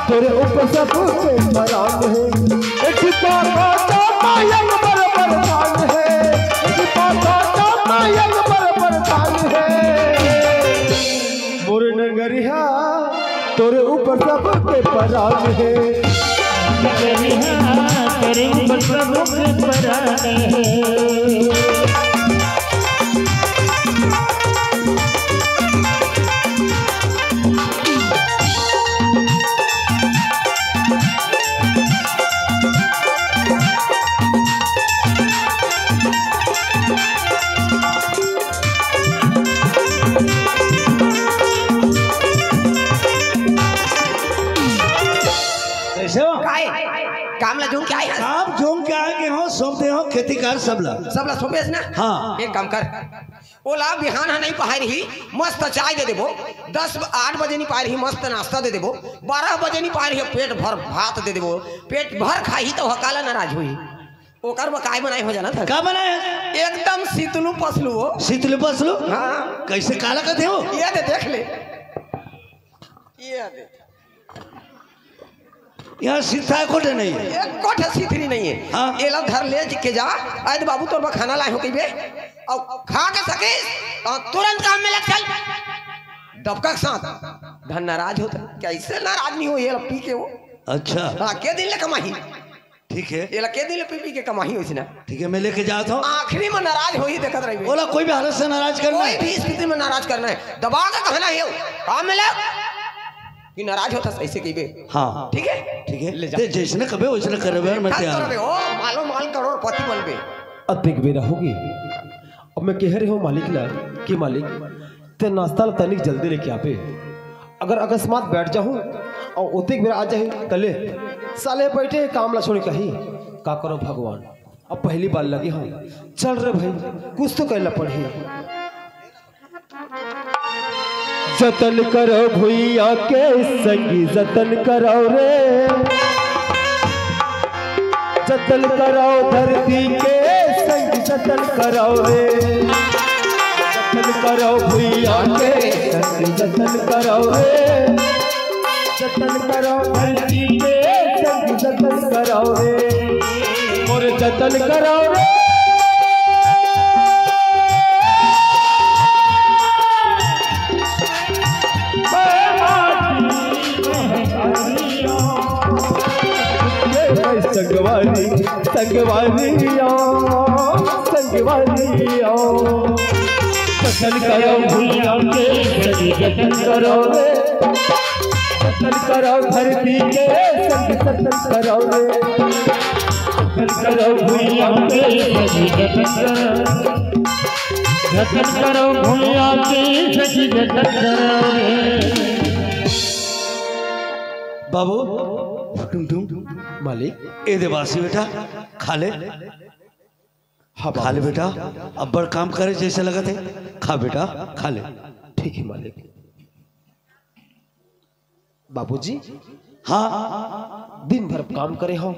तोरे ऊपर सबके परान हे। एक पापा का मायंग बरबर दान हे। एक पापा का मायंग बरबर दान हे। मोर नगरिहा तोरे ऊपर सबके परान हे। नगरिहा तोरे ऊपर सबके परान हे। हो, सौंप दे हो खेती कार सबला। सबला सौंपेस ना? हाँ। एक काम कर, ओला बिहान ह नहीं पाए रही, मस्त चाय दे देबो। दस आठ बजे नहीं पाए रही, मस्त नाश्ता दे देबो। बारह बजे नहीं पाए रही, पेट भर भात दे देबो। पेट भर खाही त ओह काला नाराज होही। ओकर बर काय बनाए हो जानत हस? का बनाए? एकदम सितलू पसलू हो। सितलू पसलू? हाँ। कैसे, काला कथे हो? ये दे, देख ले। ये दे। यहाँ सिथा एको ठे नहीं है। एको ठे सिथरी नहीं है। हाँ। एला धर ले के जा। आय दे बाबू, तोर बर खाना लाए हो कहिबे। अउ खा के सकिस, त तुरंत काम में लग चल। दबका के साथ। धन नाराज होता। कैसे नाराज नहीं हो, ये ला पी के हो। अच्छा। हाँ, के दिन ले कमाही। ठीक है। ये ला के दिन ले पी पी के कमाही होइस ना। ठीक है, मैं लेके जात हूँ। आखिरी में नाराज होही, देखत रहिबे। ओला कोई भी हालत से नाराज करना कोई है। भी स्थिति में नाराज करना है। दबा के कहना है, काम में लग। कि नाराज होता, ऐसे कहिबे। हाँ। ठीक है? ठीक है। ले जा। ते जैसने कबे वैसने करबे, मैं हाँ, तैयार करबे। हूँ। ओ, मालो माल करोड़पति बनबे। अब देख बेरा होगे। अब मैं कह रहे हूँ मालिक ला कि मालिक, ते नाश्ता ला तनिक जल्दी लेके आबे। अगर अकस्मात बैठ जाहूँ अउ ओतेक बेरा आ जाही, त ले, साले बैठे हे काम ला छोड़ कही, का करो भगवान, अब पहली बार लगे हूँ। चल रे भाई, कुछ तो कैला पड़ही। जतन करो भुइयां के संगी, जतन करो रे। जतन करो धरती के संगी, जतन करो रे। जतन करो भुइयां के संगी, जतन करो रे। जतन करो धरती के संगी, जतन करो रे। मोर जतन करो रे। संगवारी, संगवारी आओ, संगवारी आओ। जतन करो भुइयां के, जतन करो रे। जतन करो धरती के, संग जतन करो रे। जतन करो भुइयां के, जतन करो। जतन करो भुइयां के, जतन करो रे। बाबू, टुमटुम, मालिक। ए दे बासी बेटा, खा ले। हाँ, खा ले बाबू। बेटा, अब्बड़ काम करे जैसे लगत हे। खा बेटा, खा ले। ठीक है मालिक। बाबूजी, हाँ। दिन भर काम करे हो,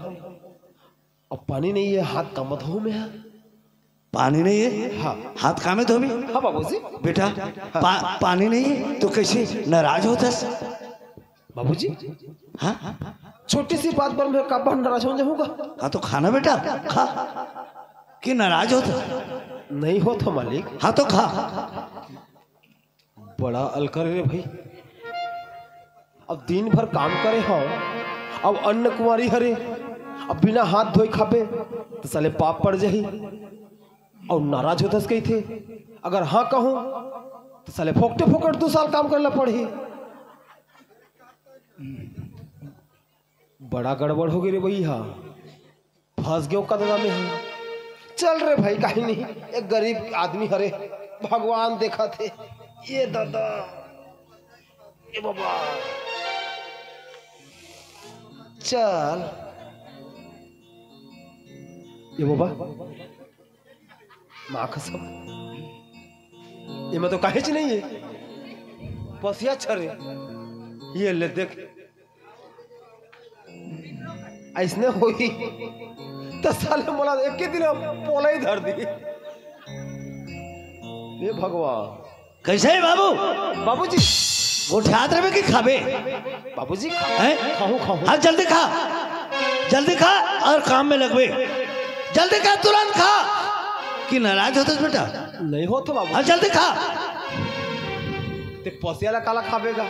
अब पानी नहीं है, हाथ कामत हो मैं। पानी नहीं है? हाँ। हाथ कामे धोबी? हाँ बाबूजी। बेटा, हाँ। पा-, पानी नहीं है तो कैसे नाराज होतस? बाबूजी, हाँ? छोटी सी बात पर मैं काबर नाराज हो जाऊंगा? हाँ, तो खाना बेटा, खा। कि नाराज होत? नहीं होत हो मालिक। हाँ, तो खा। बड़ा अलकर रे भाई, अब दिन भर काम करे हो, अब अन्न कुंवारी हरे, अब बिना हाथ धोए खाबे तो साले पाप पड़ जाही। अउ नाराज होतस कहिथे, अगर हाँ कहूँ तो साले फोकटे फोकट दू साल काम करे ला पड़ही। बड़ा गड़बड़ हो गे रे भैया, फंस गयो कदरा में हम। चल रे भाई, कहीं नहीं, एक गरीब आदमी हरे, भगवान देखत हे। ये दादा, ये बाबा, चल, ये बाबा, माँ कसम, एमा तो काहेच नहीं है। पसिया छरे। ये ले देख। ऐसने होही त साले मोला एक ही दिन पोला ही धर दी। हे भगवान। कैसे है बाबू? बाबूजी। गोठियात रहे कि खाबे? बाबूजी, हैं? खाहूं, खाहूं। हाँ, जल्दी खा, जल्दी खा और काम में लगबे। जल्दी खा, तुरंत खा। कि नाराज होतस बेटा? नहीं होत हो बाबू। हाँ, जल्दी खा। ते पसिया ला काला खाबे गा?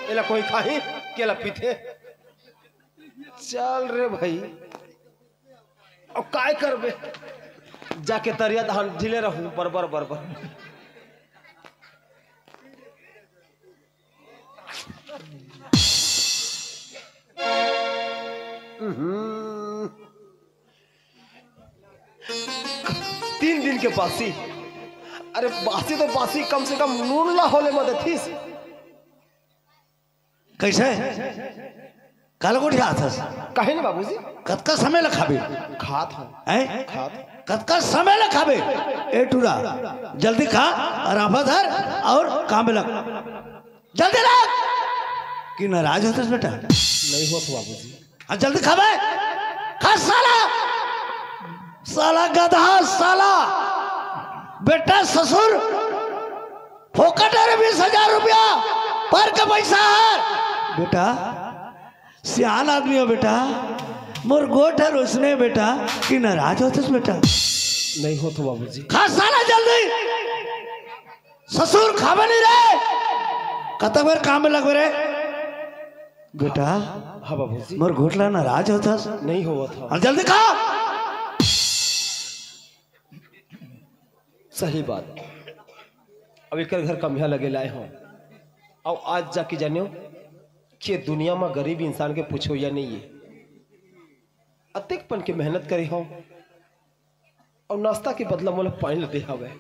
एला कोई खाही? केला पीथे? चल रे भाई। अब काय करबे? जाके तरिया धान ढीले रहूं, बरबर, बरबर। हम्म। तीन दिन के बासी। अरे बासी तो बासी, कम से कम नून ला होले मदद थीस। कैसे? काला गोठियाथस? काहे न बाबूजी? कतका समय ल खाबे? खात हंव। हैं? खात। कतका समय ल खाबे? ए टूरा, जल्दी खा, अउ राफा धर अउ काम में लग। जल्दी लग। कि नाराज होथस बेटा? नहीं होत बाबूजी। हाँ, जल्दी खाबे। खा साला। साला गधा, साला। बेटा ससुर, फोकट हे रे बीस हजार रुपया, पर के पैसा हे। बेटा, सियान आदमी हो बेटा, मोर गोठ हर उसने बेटा, कि नाराज होथस बेटा? नहीं होत बाबूजी। खा साला जल्दी। ससुर खाबे नहीं रे, कतक बेर काम में लगबे रे? बेटा, हाँ बाबूजी। मोर गोठ ला नाराज होथस? नहीं होवत हंव। हाँ, जल्दी खा। सही बात। अब एकर घर कमिया लगे लाए हंव। अउ आज जाके जानेंव कि ये दुनिया म गरीब इंसान के पूछोइया नहीं हे। अतेक पन के मेहनत करे हंव अउ नाश्ता के बदला मोला पानी ल दे हवय।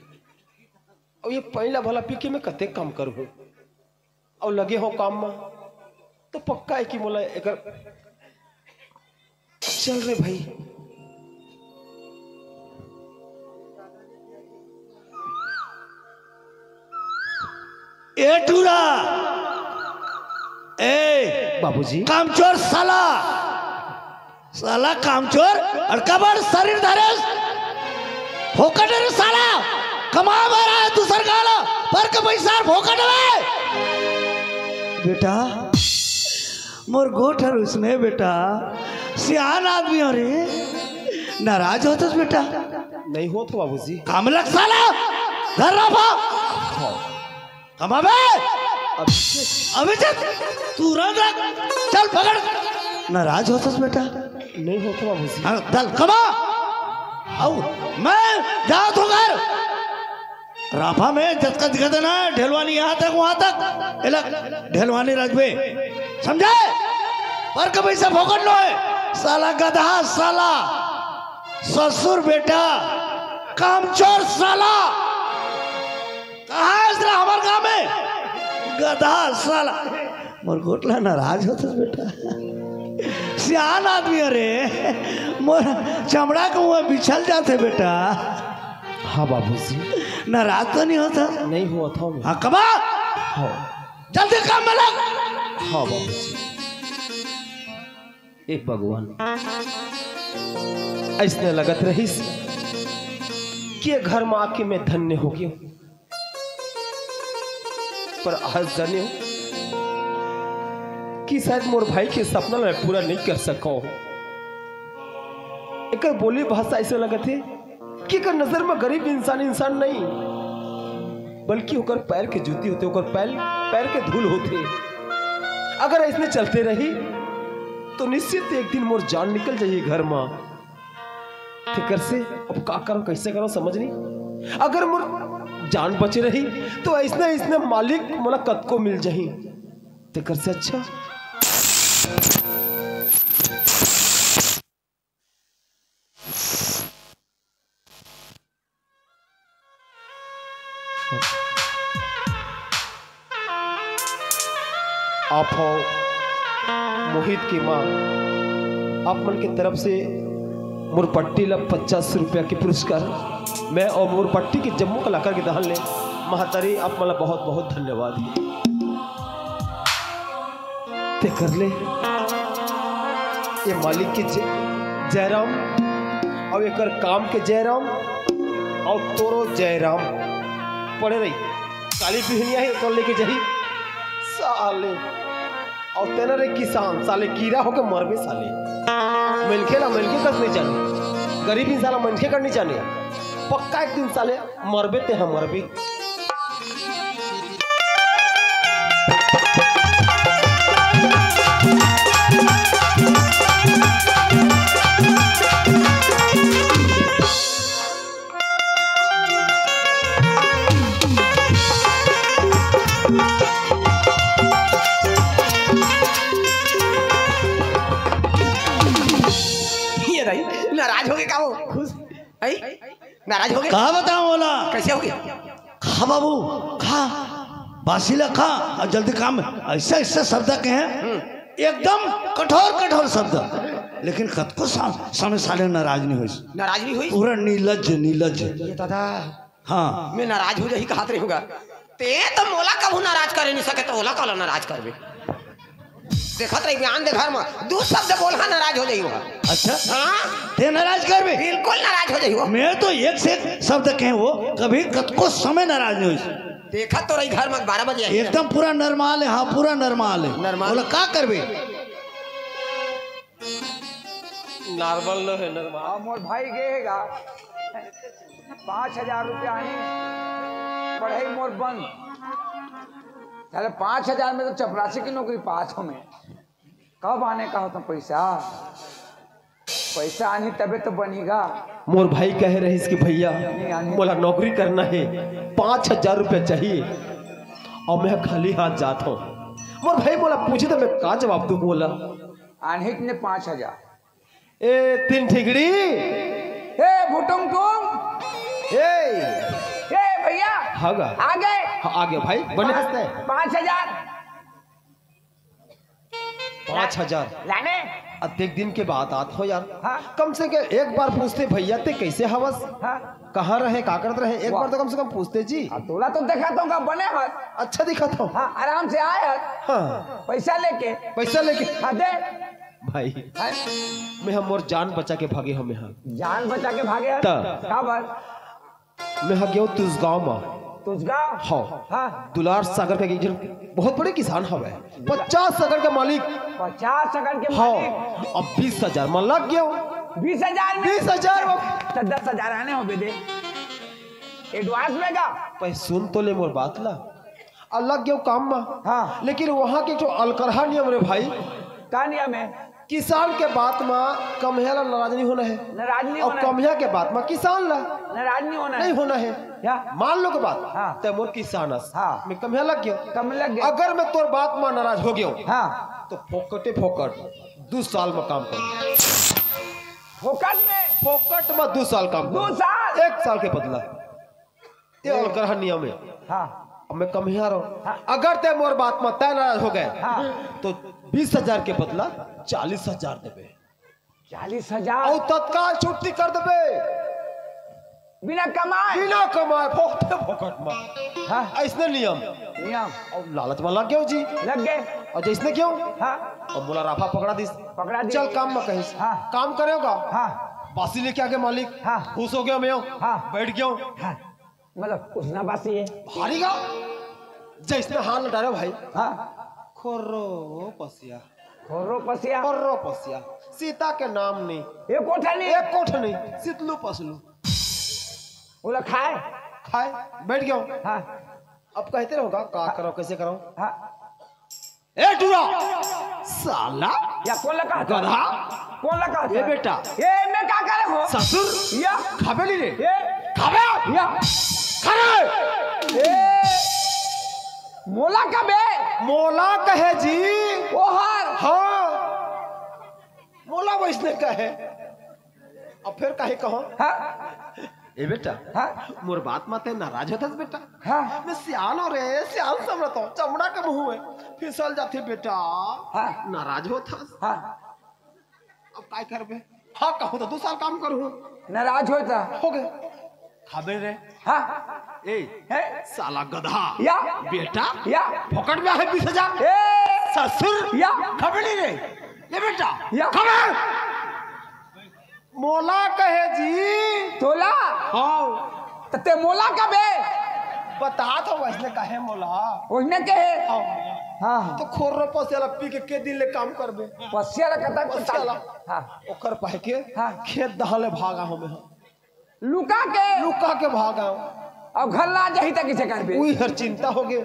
अउ ये पानी ला भला पी के मैं कतेक काम करहूं? अउ लगे हंव काम म, तो पक्का हे कि मोला एकर चल रे भाई। ए टूरा, ए बाबूजी। कामचोर साला, साला कामचोर, अउ काबर शरीर धरेस? फोकट रे साला, कमा बर आए दूसर गांव ला, पर के पैसा फोकट में। बेटा, मोर गोठ हर उसने बेटा, सियान आदमी हो रे, नाराज होथस बेटा। नहीं होत बाबूजी। काम लग साला, धर राफा। कमाबे। अभिजीत। अभिजीत, तुरंत रख। चल पकड़। नाराज होथस बेटा। नहीं होत बाबूजी। हाँ, चल कमा। अउ मैं जात हंव घर। राफा में जतका दिखत हे ना, ढेलवानी यहाँ तक, वहाँ तक, एला ढेलवानी रखबे, समझे? पर के पैसा फोकट नोहे, साला गधा, साला ससुर बेटा, कामचोर साला, कहाँ हे साला हमर गांव में? गधा साला। मोर गोठ ला नाराज होथस बेटा। सियान आदमी हो रे, मोर चमड़ा के मुंह बिछल जाथे बेटा। हाँ बाबूजी। नाराज तो नहीं होथस? नहीं होत हंव मैं। हाँ, कमा। हाँ। जल्दी काम में लग। हाँ बाबूजी। हे भगवान, अइसने लगत रहिस कि ये घर म आके मैं धन्य हो गेंव, पर आज जानेंव कि शायद मोर भाई के सपना ला मैं पूरा नहीं कर सकंव। एकर बोली भाषा अइसे लगत हे कि एकर नजर म गरीब इंसान, इंसान नहीं, बल्कि ओकर पैर के जूती होथे, ओकर पैर, पैर के धूल होथे। अगर अइसने चलते रही, तो निश्चित एक दिन मोर जान निकल जाही घर म। तेकर से अब का करंव, कइसे करंव, समझ नहीं। अगर मोर जान बचे रही, तो अइसने, अइसने मालिक मोला कतको मिल जाही। तेकर से अच्छा आप हो मोहित के माँ, आप मन के तरफ से मोर पट्टी ला पचास रुपया के पुरस्कार, मैं अउ मोर पट्टी के जम्मो कलाकार के दहन ले महतारी आप मन ला बहुत बहुत धन्यवाद। तेकर ले ये मालिक के जय, जयराम, अउ एकर काम के जयराम, अउ तोरो जयराम। पड़े रही, काली बिहनिया हे, तोर लेके जाही साले। अउ तेना रे किसान, साले कीरा होके मरबे साले। मनखे ला मनखे कस नहीं जाने, गरीब इंसान ला मनखे कर नहीं जाने। पक्का एक दिन साले मरबे ते ह मरबे। ये रही, नाराज हो गए का वो? खुश? हैं? नाराज हो गए? का बताऊं ओला? कैसे हो गया? खा बाबू, खा। बासी ला खा, अउ जल्दी काम में। अइसे, अइसे शब्द कहे हैं। हम्म। एकदम कठोर कठोर शब्द, लेकिन कतको सा-, समय साले नाराज नहीं होइस। नाराज नहीं होइस? पूरा निर्लज्ज, निर्लज्ज। ये दादा, हाँ। मैं नाराज हो जाही कहत रही होगा। ते तो मोला कभू नाराज करे नहीं सके, तो ओला काला नाराज करबे? देखत रही बयान दे घर में, दू शब्द बोलहा, नाराज हो जाही होगा। अच्छा? हाँ। ते नाराज करबे? बिल्कुल नाराज हो जाही होगा। मैं तो एक से एक शब्द कहे, वो कभी कतको समय नाराज नहीं होइस। देखत तो रही घर में बारह बजे आई। एकदम पूरा नरमाल है, हाँ, पूरा नरमाल है। नरमाल। बोला, का करबे? नॉर्मल नो है, नॉर्मल। हाँ, मोर भाई गे हे गा, पाँच हजार रुपया आही, पढ़ाई मोर बंद। साले, पाँच हजार में तो चपरासी की नौकरी पात हो मैं। कब आने का होता पैसा? पैसा आनी तबे तो बनेगा। मोर भाई कहे रहिस कि भैया, नहीं आने। मोला नौकरी करना है, पाँच हजार रुपया चाहिए, और मैं खाली हाथ जात हूँ। मोर भाई मोला पूछे तो मैं का जवाब दूँ बोला? आन्हिक ने पाँच हजार। ए तीन ठिगड़ी। ए भुटुम टुम। ए। ए भैया। हाँ गा। आ गए। हाँ, आ गए भाई, बने हंसते हैं। पाँच हजार। पाँच हजार। लाने। अतेक दिन के बाद आत हो यार। हाँ। कम से कम एक बार पूछते, "भैया ते कैसे हवस? हाँ। कहाँ रहे, का करत रहे?" एक वाह। बार तो कम से कम पूछते जी। अब तोला तो देखा तो का बने हस। अच्छा दिखा तो। हाँ, आराम से आए हस। हाँ। पैसा लेके। पैसा लेके। हाँ, दे। भाई, हाँ। मैं हम मोर जान बचा के भागे हमें हाँ। जान बचा के भागे हस? त। का बात? मैं ह गेव तुसगांव म। तुसगांव? हाँ। हाँ। दुलार सागर के एक झन बहुत बड़े किसान हवे, पचास एकड़ के मालिक। पचास एकड़ के हाँ। मालिक? अब बीस हजार म लग गेव। बीस हजार में? बीस हजार म। तो दस हजार आने हो बे दे। एडवांस में का? पै सुन तो ले मोर बात ला। अउ लग गेव काम म। हाँ। लेकिन वहाँ के जो अलकरहा नियम रे भाई। का नियम है? किसान के बात म कम्हिया ला नाराज नहीं होना है। नाराज नहीं अउ होना है। कम्हिया के बात म किसान ला नाराज नहीं होना नहीं है। होना है। क्या? मान लो के बात, हाँ। ते मोर किसान अस। हाँ। मैं कम्हिया लग गेव। कम लग गया। अगर मैं तोर बात म नाराज हो गेव, हाँ। तो फोकटे फोकट दू साल म काम कर। फोकट में? फोकट म दू साल काम कर। दू साल? एक साल के बदला। ये अलकरहा नियम है। हाँ। अब मैं कम्हिया रहो। हाँ। अगर ते मोर बात म तय नाराज हो गए, हाँ। तो बीस हजार के बदला चालीस हजार देबे। चालीस हजार? अउ तत्काल छुट्टी कर देबे। बिना कमाए? बिना कमाए, फोकटे फोकट म। हाँ। अइसने नियम। नियम। अउ लालच म लग गेव जी। लग गए। अउ जइसने गेव? हाँ। अउ मोला राफा पकड़ा दिस। पकड़ा दिस। चल काम म कहिस। हाँ। काम करेव गा? हाँ। बासी लेके आगे मालिक। हाँ। खुश हो गेव मैं। हाँ। बैठ गेव। हाँ। मतलब, उसना बासी है। भारी गा, जइसने हाथ लटारे भाई। हाँ। खोर्रो पसिया। खोर्रो पसिया। खोर्रो पसिया। सीता के नाम नहीं। एक कोठा नहीं। एक कोठा नहीं। सितलू पसलू। बोला खाए। खाए, बैठ गेव। हाँ। अब कहते रहो गा, का करो, कैसे करो? हाँ। ए टूरा, साला, या कौन लगा था? गधा। कौन लगा ए था? बेटा। ए, मैं का करे हो? ससुर, या। खाबे नहीं रे? ए। खाबे? या। खा रे। ए, मोला का बे? मोला कहे जी। ओहर। हाँ। मोला वइसने कहे। अब फेर काहे कहो? हाँ। ए बेटा, हाँ। मोर बात म ते नाराज होथस बेटा? हाँ। मैं सियान हो रे, सियान समझत हो, चमड़ा के मुँह में फिसल जाथे बेटा। हाँ। नाराज होथस? हाँ। अब काय करबे? हाँ, कहूँ तो दू साल काम करूँ। नाराज होता। हो गए। खाबे रे। हाँ। ए, हैं? साला गधा। या। बेटा। या। फोकट में आहे बीस हजार। ए। ससुर। या। खाबे नहीं रे। ए बेटा। या। खाबे। मोला कहे जी। तोला? हाँ। त ते मोला कबे? बता तो वइसने कहे मोला। वइसने कहे? हाँ। हाँ। तो खोर रो पसिया ला पी के के दिन ले काम करबे? पसिया ला कतक पसिया ला। हाँ। ओकर पाए के हाँ। खेत दहा ले भागा हमें हम। लुका के? लुका के भागा। अब घर ला जाही त किसे करबे? उही हर चिंता हो गे।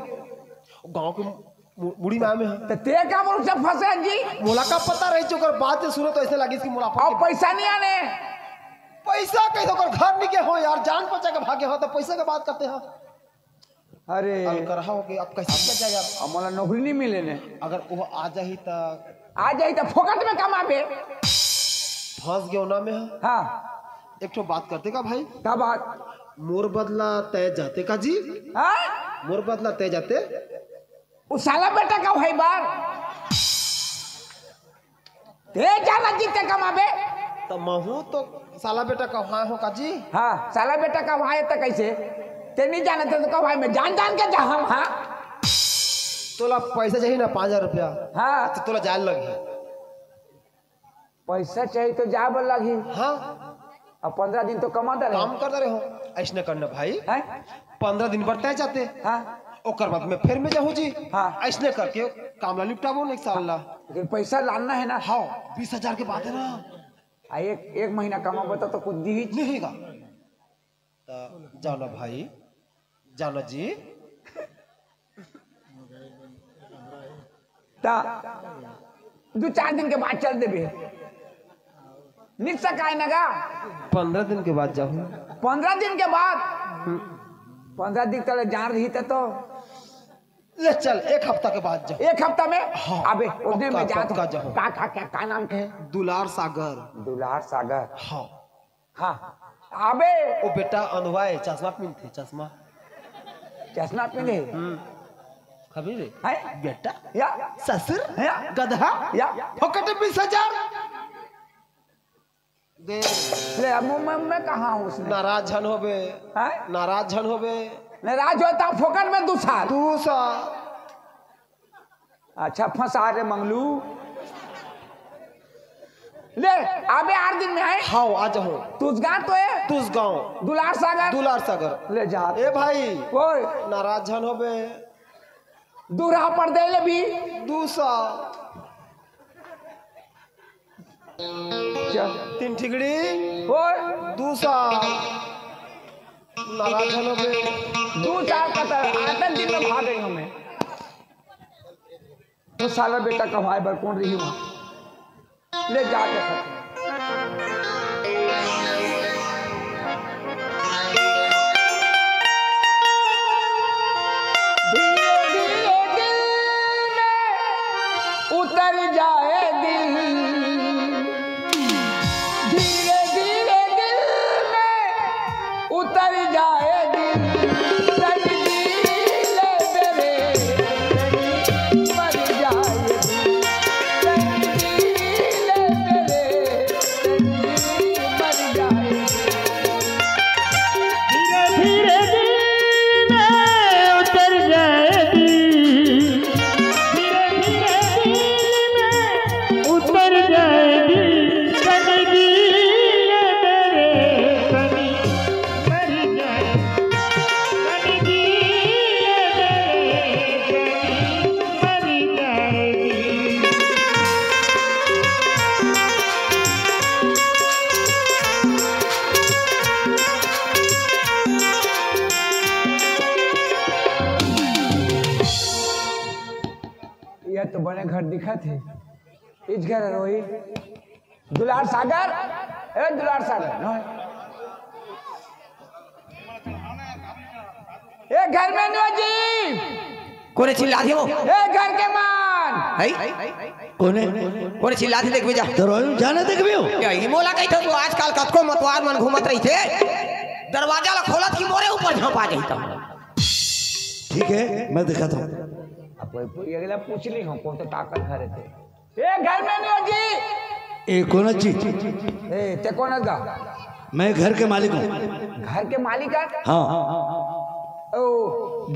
गाँव के मु-, मुड़ी में आमे हैं। त ते का बोल से फंसे जी? मोला का पता रही, जो ओकर बात से सुनो तो ऐसे लगी कि मोला अब पैसा नहीं आने। पैसा कैसे ओकर घर नहीं के हो यार, जान बचा के भागे हो तो पैसा के बात करते हैं। अरे। अलकरहा हो के अब कैसे किया जाए यार? अब मोला नौकरी नहीं मिले ने। अगर वो आ जाही त आ जाही त फोकट में कमाबे। फंस गयो ना मैं। हाँ। एक ठो बात करते का भाई? का बात? मोर बदला तय जाते का जी? हाँ? मोर बदला तय जाते? उ साला बेटा का भाई बार? ते जाना जी ते कमाबे। त महू तो साला बेटा कहाए हो का जी? हाँ, साला बेटा कहाए त कैसे? ते नहीं जानत हे तो कहाए, मैं जान जान के जाहूँ, हाँ? तोला पैसा चाहिए ना, पाँच हजार रुपया। हाँ। तो तोला जाए लगही। पैसा चाहिए तो जाए बर लगही। हाँ। अब पंद्रह दिन तो कमा दे रहे। काम कर दे रहे हो, ऐसने करना भाई। हैं? पंद्रह दिन बर तय जाते। हाँ। ओकर बाद में फिर मैं जाहूँ जी। हाँ। ऐसने करके काम ला निपटाबो नहीं साल ला। लेकिन पैसा लाना है ना। हाँ, बीस हजार के बात है ना। आ, एक, एक महीना कमाबो तो, तो कुछ दी ही। नहीं का। त जाना भाई, जाना जी। ता दू चार दिन के बाद चल देबे। निक सकाय न गा। पंद्रह दिन के बाद जाहूँ। पंद्रह दिन के बाद? पंद्रह दिन तले जान रही त तो। ले चल, एक हफ्ता के बाद जाहूँ। एक हफ्ता में? हाँ, अबे, उतने पक्का, में जात पक्का हूँ। जाहूँ। का, का, का, का नाम के? दुलार सागर। दुलार सागर। हाँ। हाँ, अबे। ओ बेटा, अंधवा है, चश्मा पिनथे, चश्मा। चश्मा पिने? हम्म। खबी रे? हैं? बेटा? या? ससुर? या? गधा? या? फोकट में बीस हजार। दे। ले, अब मैं, मैं कहाँ हूँ उसमें? नाराज झन होबे। हैं? नाराज झन होबे। नाराज होता फोकट में दू साल। दू साल। अच्छा, फंसा रे मंगलू। ले, आबे आठ दिन में आए। हाँ, आ जाहूँ। तुसगांव तो है? तुसगांव। दुलार सागर? दुलार सागर। ले जा। ए भाई। ओए। नाराज झन होबे। दूरा पर दे ले भी। दू साल। क्या? तीन ठिकड़ी। ओए। दू साल। नाराज झन होबे। दू साल का तो आठ दिन में भाग गई हूँ मैं। तो साला बेटा कमाए बर कौन रही वहाँ? ले जा के खत्म। धीरे धीरे दिल में उतर जाए दिल, धीरे धीरे दिल में उतर जाए दिल, तन जी ले मेरे, तन मर जाए दिल, तन जी ले मेरे, तन मर जाए दिल। धीरे धीरे दिल में उतर जाए दिल, धीरे धीरे दिल में उतर जाए दिल, तन जी ले मेरे, तन मर जाए, तन जी ले मेरे, तन मर जाए दिल। ये तो बने घर दिखत हे। इच घर रोही। दुलार सागर, ए दुलार सागर, नो। ए घर में नो जी। कोने चिल्ला दियो? ए घर के मान। है? कोने? कोने चिल्ला दे, देख भी जा। दरवाजा में जाने देख भी हो? क्या ये मोला कही था, तो आजकल कतको मतवार मन घूमत रही थे। दरवाजा ला खोलत ही मोरे ऊपर झपा जाता। ठीक है, मैं दिखाता हूँ। अब कोई, कोई अगला पूछ ली हो, कौन तो ताकत घर थे। ए, घर में नहीं हो जी। ए, कौन अच्छी? ए, ते कौन है गा? मैं घर के मालिक हूँ। घर के मालिक है? हाँ। ओ,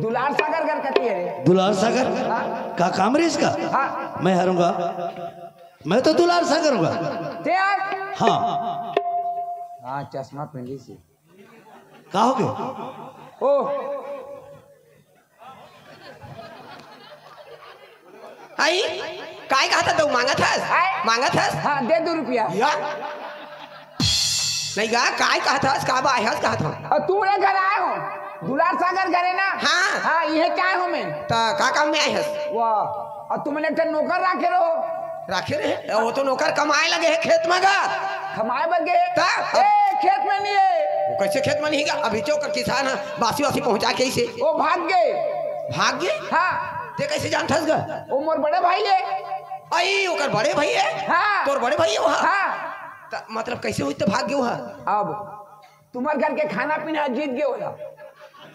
दुलार सागर घर कती है? दुलार सागर? हाँ। का काम रे इसका? हाँ। मैं हारूंगा। मैं तो दुलार सागर हूँगा। ते यार? हाँ। हाँ, चश्मा पहनी सी। का हो गयो? ओ। आई, काय कहत हस? मांगत हस? आय? मांगत हस? हाँ, दे दू रुपया। या? नहीं गा, काय कहत हस? का बा हस कहत हस? और तू रे घर आए हो? दुलार सागर घरे ना? हाँ। हाँ, ये क्या हो मैं? त का काम में आए हस? वाह, और तुमने एक ठन नौकर राखे रहो। राखे रहे? वो तो नौकर कमाए लगे है खेत में गा। कमाए बर गे? ता? ए, खेत में नहीं है। वो कैसे खेत में नहीं गा? अभी चौकर किसान है, बासी वासी पहुंचा के इसे। वो भाग गए। भाग गए? हाँ। ते कैसे जानत हस गा? वो मोर बड़े भाई है। आई, ओकर बड़े भाई है? हाँ। तोर बड़े भाई है वहाँ? हाँ। त, मतलब कैसे होई त भाग गए वहाँ? अब तुम्हारे घर के खाना पीना जीत गए होला।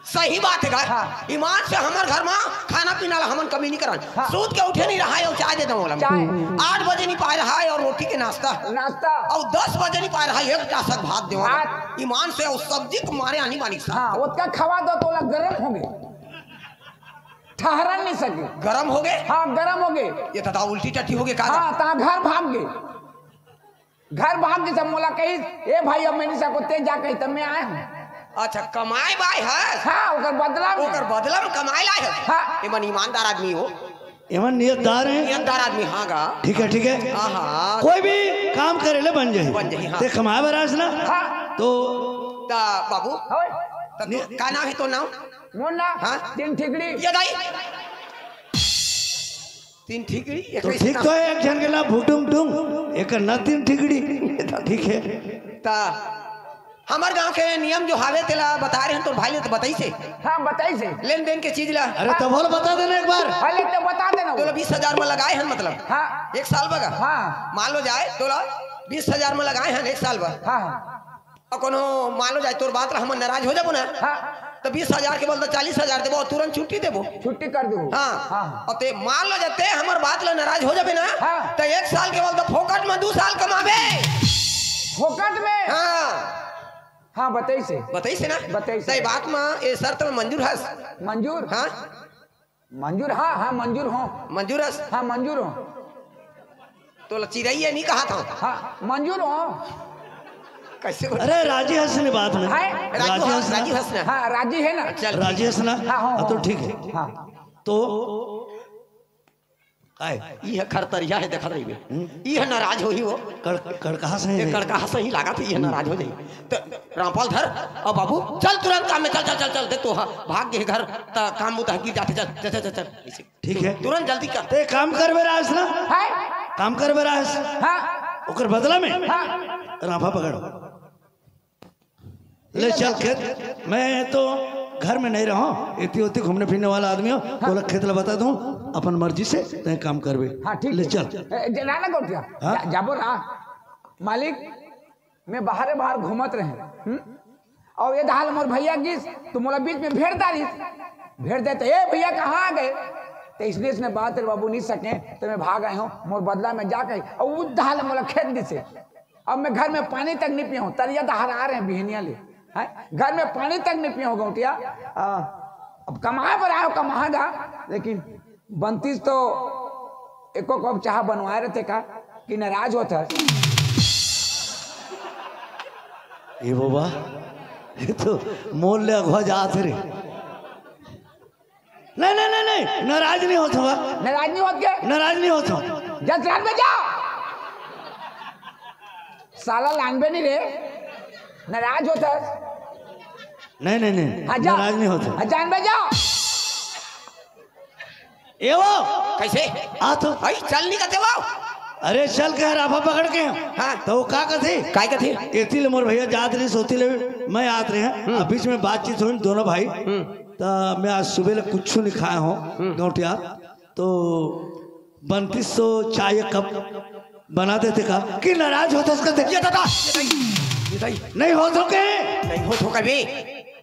सही बात हे गा। हाँ। ईमान से हमर घर मा खाना पीना ला हमन कमी नहीं करन। हाँ। सूत के उठे नहीं रहा हे अउ चाय दे दो ओला। चाय। आठ बजे नहीं पाए रहा हे अउ रोटी के नाश्ता। नाश्ता। अउ दस बजे नहीं पाए रहा हे एक टासक भात दे। भात। ईमान से अउ सब्जी के मारे आनी बानी सा। हाँ, ओतका खवा दो तो ओला गरम होगे। ठहरन नहीं सके। गरम होगे? हाँ, गरम होगे। ये तो उल्टी टट्टी होगे का? हाँ, ता घर भाग गे। घर भाग के सब मोला कही, "ए भाई, अब मैं नहीं सको, ते जा," कही, तब मैं आया हूँ। अच्छा, कमाए बाय हस? हाँ, ओकर बदला में। ओकर बदला में कमाए लाए हस? हाँ। एमन ईमानदार आदमी हो। एमन नियतदार हे। नियतदार आदमी, हाँ गा। ठीक हे, ठीक हे। हाँ, हाँ। कोई भी काम करे ले बन जाही। बन जाही, हाँ। ते कमाए बर आस ना? हाँ। तो ता बाबू, ओए। त तू, का नाम हे तोर नाम? मोर नाम? हाँ। तीन ठिकड़ी। ये दाई। तीन ठिकड़ी? तो एकर ठीक नाम तो हे, एक झन के नाम भुटुम टुम, एकर ना तीन ठिकड़ी। ठीक हे। ता हमर गांव के नियम जो हावे तेला बता रहे हन तोर भाई ले तो बताइसे। हाँ, बताइसे। लेन देन के चीज ला। अरे तो बोल बता देना एक बार। हाँ, ले तो बता देना। तोला बीस हजार में लगाए हन मतलब। हाँ। एक साल बगा। हाँ। मान लो जाए तोला बीस हजार में लगाए हन एक साल बा। हाँ, हाँ। अउ कोनो मान लो जाए तोर बात ला हमन नाराज हो जाबो ना। हाँ। तो बीस हजार के बदला चालीस हजार देबो अउ तुरंत छुट्टी देबो। छुट्टी कर देबो। हाँ। हाँ। अउ ते मान लो जाते हमर बात ला नाराज हो जाबे ना। हाँ। तो एक साल के बदला फोकट में दू साल कमाबे। फोकट में? हाँ। हाँ, बताइसे। बताइसे ना? बताइसे। तो ये बात में, ये शर्त में मंजूर हस? मंजूर? हाँ। मंजूर, हाँ, हाँ, मंजूर हो। मंजूर हस? हाँ, मंजूर हो। तोला चिरई हे नहीं कहा था। हाँ, मंजूर हो। कैसे बोल- अरे, राजी हस ना बात में। हाय? राजी राजी हस ना? हस ना? हाँ, राजी हे ना? चल, राजी हस ना? हाँ, हाँ, हाँ, तो हाँ। ठीक हे। हाँ। तो काय? ई ह खरतरिया हे, देखत रहिबे। हम्म। ई ह नाराज होही वो। कड़-, कड़काहा सही ए, हे। कड़काहा सही लागत हे, ई ह नाराज हो जाही। त रामपाल धर, अउ बाबू, चल तुरंत काम में, चल, चल, चल, चल, दे तो ह, भाग गे घर, त काम बुता गिर जाथे, चल, चल, चल, चल, चल। ठीक हे। तुरंत जल्दी कर। ते काम करबे रहस ना? हाय? काम करबे रहस? हाँ। ओकर बदला में? हाँ। राफा पकड़। ले चल खेत, मैं तो घर में नहीं रहूं, इतनी होती घूमने फिरने वाला आदमी हो, हाँ। तोला खेत ला बता दूं, अपन मर्जी से तय काम करबे। हाँ, ठीक ले हे। चल। ए, जे ना, ना, गौटिया, हाँ? जा-, जाबो ना। मालिक, मैं बाहरे बाहर घूमत रहे, हम्म? अउ ये दाल मोर भैया गिस, तो मोला बीच में भेड़ डारिस। भेड़ दे तो, "ए भैया, कहाँ आ गए?" तो इसने, इसने बात रे बाबू नहीं सके, तो मैं भाग आए हूँ, मोर बदला में जाके, अउ वो दाल मोला खेत दिसे। अब मैं घर में पानी तक नहीं पिया हूँ, तरिया दहरा रहे हैं बिहनिया ले। हैं? घर में पानी तक नहीं पिया हूँ, गौटिया। आ, अब कमाए बर आयो, कमाएगा, लेकिन बनतीस तो एको कप चाह बनवाए रहते का कि नाराज होत हस? ए बाबा, ये तो मोल ले अगवा जात रे। नहीं, नहीं, नहीं, नहीं, नाराज नहीं होत हवा। नाराज नहीं होत के? नाराज नहीं होत हवा। जसरान में जा। साला लानबे नहीं रे। नाराज होत हस। नहीं, नहीं, नहीं, हाँ, जा। नाराज नहीं होत हवा। हाँ, जान में जा। ए वो। कैसे? आ तो। भाई, चल नहीं कहते वो। अरे, चल कह राफा पकड़ के। हाँ। तो वो का कथे? काय कथे? एती ले मोर भैया जात रहिस, ओती ले मैं आत रहे हैं। हम्म। अब बीच में बातचीत होई दोनों भाई। हम्म। त मैं आज सुबह ले कुछ नहीं खाया हूँ, हम्म। गौटिया। तो बनतीस तो चाय एक कप बना देते का? कि नाराज होत हस कथे? ये दादा, ये दाई, ये दाई। नहीं होत हो के? नहीं होत हो कभी।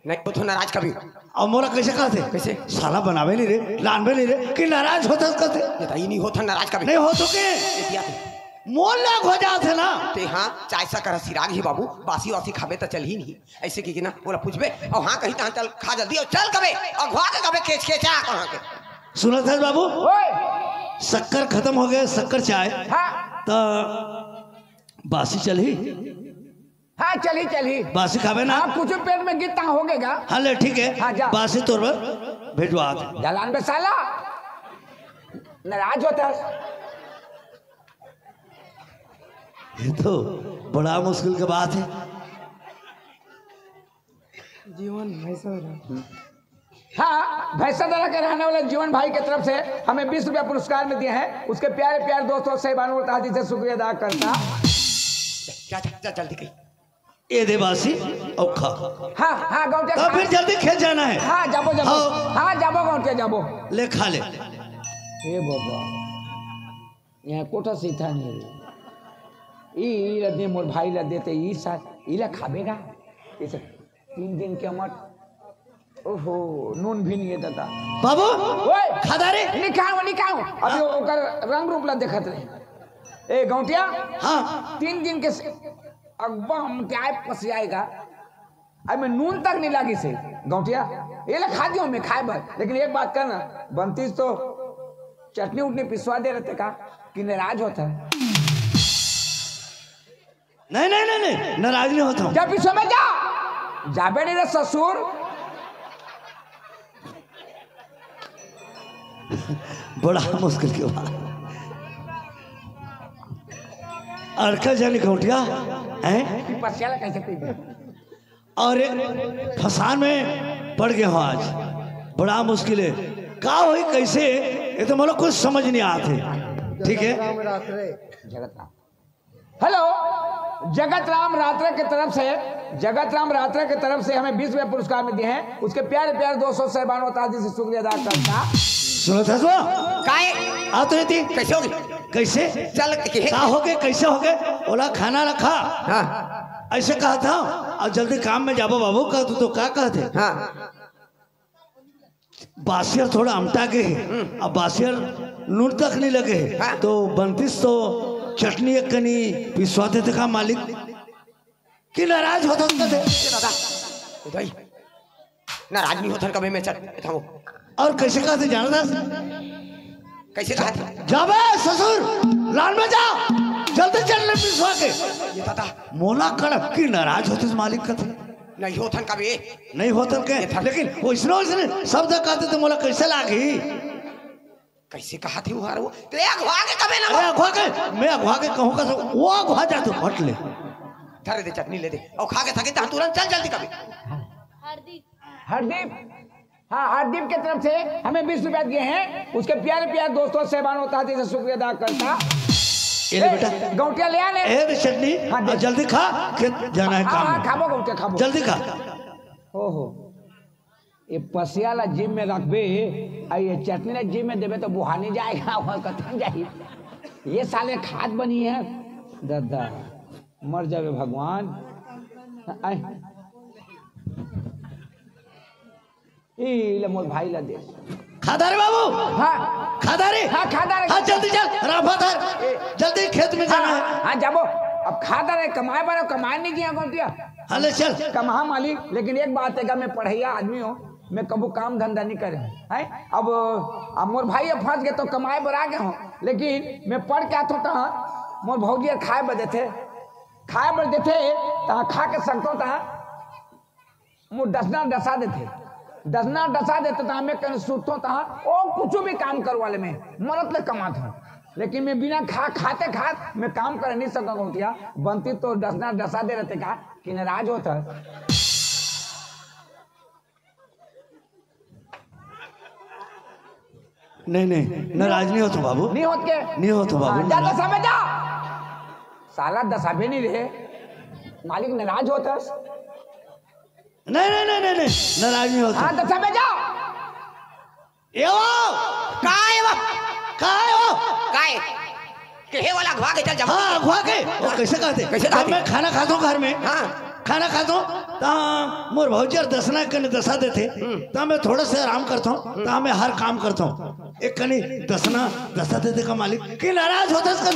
नहीं होत हो नाराज कभी। अब मोला कैसे कहते? कैसे? साला बनावे नहीं रे, लानबे नहीं रे, कि नाराज होत हस कथे? ये दाई नहीं होत हो नाराज कभी। नहीं होत हो के? ये दिया। मोल लाग हो जात हे ना। ते हाँ, चाय सा कर सिराग ही बाबू, बासी वासी खाबे त चल ही नहीं। ऐसे की, की ना, बोला पूछबे, अउ हाँ कही, तहाँ चल, खा जल्दी, अउ चल कबे, अउ घुआ के कबे, केच केचा, कहाँ के। सुनत हस बाबू? ओए! शक्कर खत्म हो गए, शक्कर चाय। हाँ। त बासी चलही? हाँ, चलही, चलही। बासी खाबे ना? हाँ, कुछ पेट में गिरता हो गएगा। हाँ, ले, ठीक है। हाँ, जा। बासी तोर बर भिजवा दे। जलान बे साला, नाराज होत हस। ये तो बड़ा मुश्किल के बात है। जीवन भाई साहब। हाँ, भैंसादरा के रहने वाले जीवन भाई की तरफ से हमें बीस रुपया पुरस्कार में दिए हैं। उसके प्यारे प्यारे दोस्तों से बानू तहे दिल से शुक्रिया अदा करता। जा, जा, जा, जल्दी कही। ए दे बासी, अउ खा। हाँ, हाँ, गौंटिया तब खा। फिर जल्दी खेत जाना है। हाँ, जाबो, जाबो। हाँ। हाँ, जाबो, गौंटिया, जाबो। ले, खा ले। हे बाबा, यहाँ कोठा सीधा नहीं है। ई, ई ला दे, मोर भाई ला देते, ई सा, ई ला खाबेगा। इसे तीन दिन के मत। ओहो, नून भी नहीं है दादा। बाबू, ओए! खादा रे। निकाओ, निकाओ। अभी ओकर रंग रूप ला देखत रहे। ए गौंटिया, हाँ। तीन दिन के से अगवा हम क्या पसियाएगा। अब मैं नून तक नहीं लागी से गौंटिया। ये ले खा दियो मैं खाए बर, लेकिन एक बात करना, बनतीस तो चटनी उटनी पिसवा दे रहते का कि नाराज होता है। नहीं, नहीं, नहीं, नहीं, नाराज नहीं होता हूँ। जा पीछे में जा, जाबे नहीं रे ससुर। बड़ा मुश्किल के बात। अड़का जानी गौंटिया है। पसिया ला कैसे पी गए? और एक फसान में पड़ गए हो आज। बड़ा मुश्किल है, का होई कैसे, ये तो मतलब कुछ समझ नहीं आते। ठीक है, जगत राम। हेलो, जगत राम रात्रे की तरफ से, जगत राम रात्रे की तरफ से हमें बीस रुपए पुरस्कार में दिए हैं। उसके प्यारे प्यारे दोस्तों, साहिबान और ताजी से शुक्रिया अदा करता। सुनो था सुनो। काय? आ तो ये थी। कैसे होगी? कैसे? चल, के का हो गए, कैसे हो गए? ओला खाना रखा। हाँ। ऐसे कहा था। और जल्दी काम में जाबो बाबू, कहा तू तो क्या कहते? हाँ। बासियर थोड़ा अमटा गए है। अब बासियर नून तक नहीं लगे है। हाँ। तो बनतीस तो चटनी एक कनी पिसवा देते का मालिक, कि नाराज होता कथे। ए दादा, उदय, नाराज नहीं होता कभी मैं चट था वो। और कैसे कहा थे जाना था? कैसे कहा था? जाबे ससुर, लान में जा, जल्दी चटनी पिसवा के। ये दादा। मोला कड़क कि नाराज होते मालिक कथे। नहीं होथन कभी। नहीं होथन के, लेकिन वैसने, वैसने शब्द कहते तो मोला कैसे लागी? कैसे कहा थे वो? वो तो अगवा के कबे ना अरे अगवा के, मैं अगवा के कहूँ का वो अगवा जा तो फट ले। धरे दे चटनी ले दे और खा के थके तहाँ तुरंत चल जल्दी कभी। हरदीप। हरदीप। हाँ, हरदीप की तरफ से हमें बीस रुपया दिए हैं। उसके प्यारे प्यारे दोस्तों, साहिबान और ताजी से शुक्रिया अदा करता। ये ले ए, बेटा। गौंटिया ले आने। ए, दे चटनी। हाँ, दे। और जल्दी खा, खेत जाना है हाँ, काम हाँ, में। खाबो गौंटिया, खाबो। जल्दी खा। ओहो, ये पसिया ला जिम में रखबे, आ ये चटनी ला जिम में देबे तो बुहानी जाएगा, वो कतन जाई। ये साले खाद बनी है, दादा, मर जावे भगवान। आए। ई ले मोर भाई ला दे। खादा रे बाबू। हाँ। खादा रे। हाँ, खादा रे। हाँ, जल्दी चल, राफा धर। ए। जल्दी खेत में जाना है। हाँ, हाँ, जाबो। अब खादा रे, कमाए बर, कमाए नहीं किया कौन किया? हाँ, ले चल। कमहा मालिक, लेकिन एक बात है, मैं पढ़ैया आदमी हूँ, मैं कबू काम धंधा नहीं करे हूँ, हैं? अब, अब मोर भाई अब फंस गए तो कमाए बर आ गए हूँ, लेकिन मैं पढ़ के आत हूँ तहाँ मोर भौजी खाए बर देथे, खाए बर देथे, तहाँ खा के सकत हूँ तहाँ मोर डसना डसा देथे, डसना डसा देथे, तहाँ मैं कहीं सुतथों, तहाँ ओ कुछ भी काम करवा ले, मैं मरत ले कमात हूँ, लेकिन मैं बिना खा, खाते खात मैं काम कर नहीं सकता हूँ। क्या बनती तो डसना डसा दे रहते का कि नाराज होता? नहीं, नहीं, नाराज नहीं होता बाबू। नहीं होत के? नहीं होता बाबू, हाँ, जा नाराज। दसा में जा। साला दसा भी नहीं रहे, मालिक नाराज होता। नहीं, नहीं, नहीं, नहीं, नहीं, नाराज नहीं होता। हाँ, दसा में जा। ए वो! का है वो? का है वो? का है? के हे वाला अगवा के चल जब। हाँ, अगवा के। वो कैसे कहते? कैसे जब कहते? मैं खाना खाता हूँ घर में। हाँ। खाना खाता हूँ, तहाँ मोर भौजी और दसना कने दसा देथे, हम्म। तहाँ मैं थोड़ा सा आराम करता हूँ, हम्म। तहाँ मैं हर काम करता हूँ। एक कने दसना दसा देथे का मालिक, कि नाराज होता है इसका?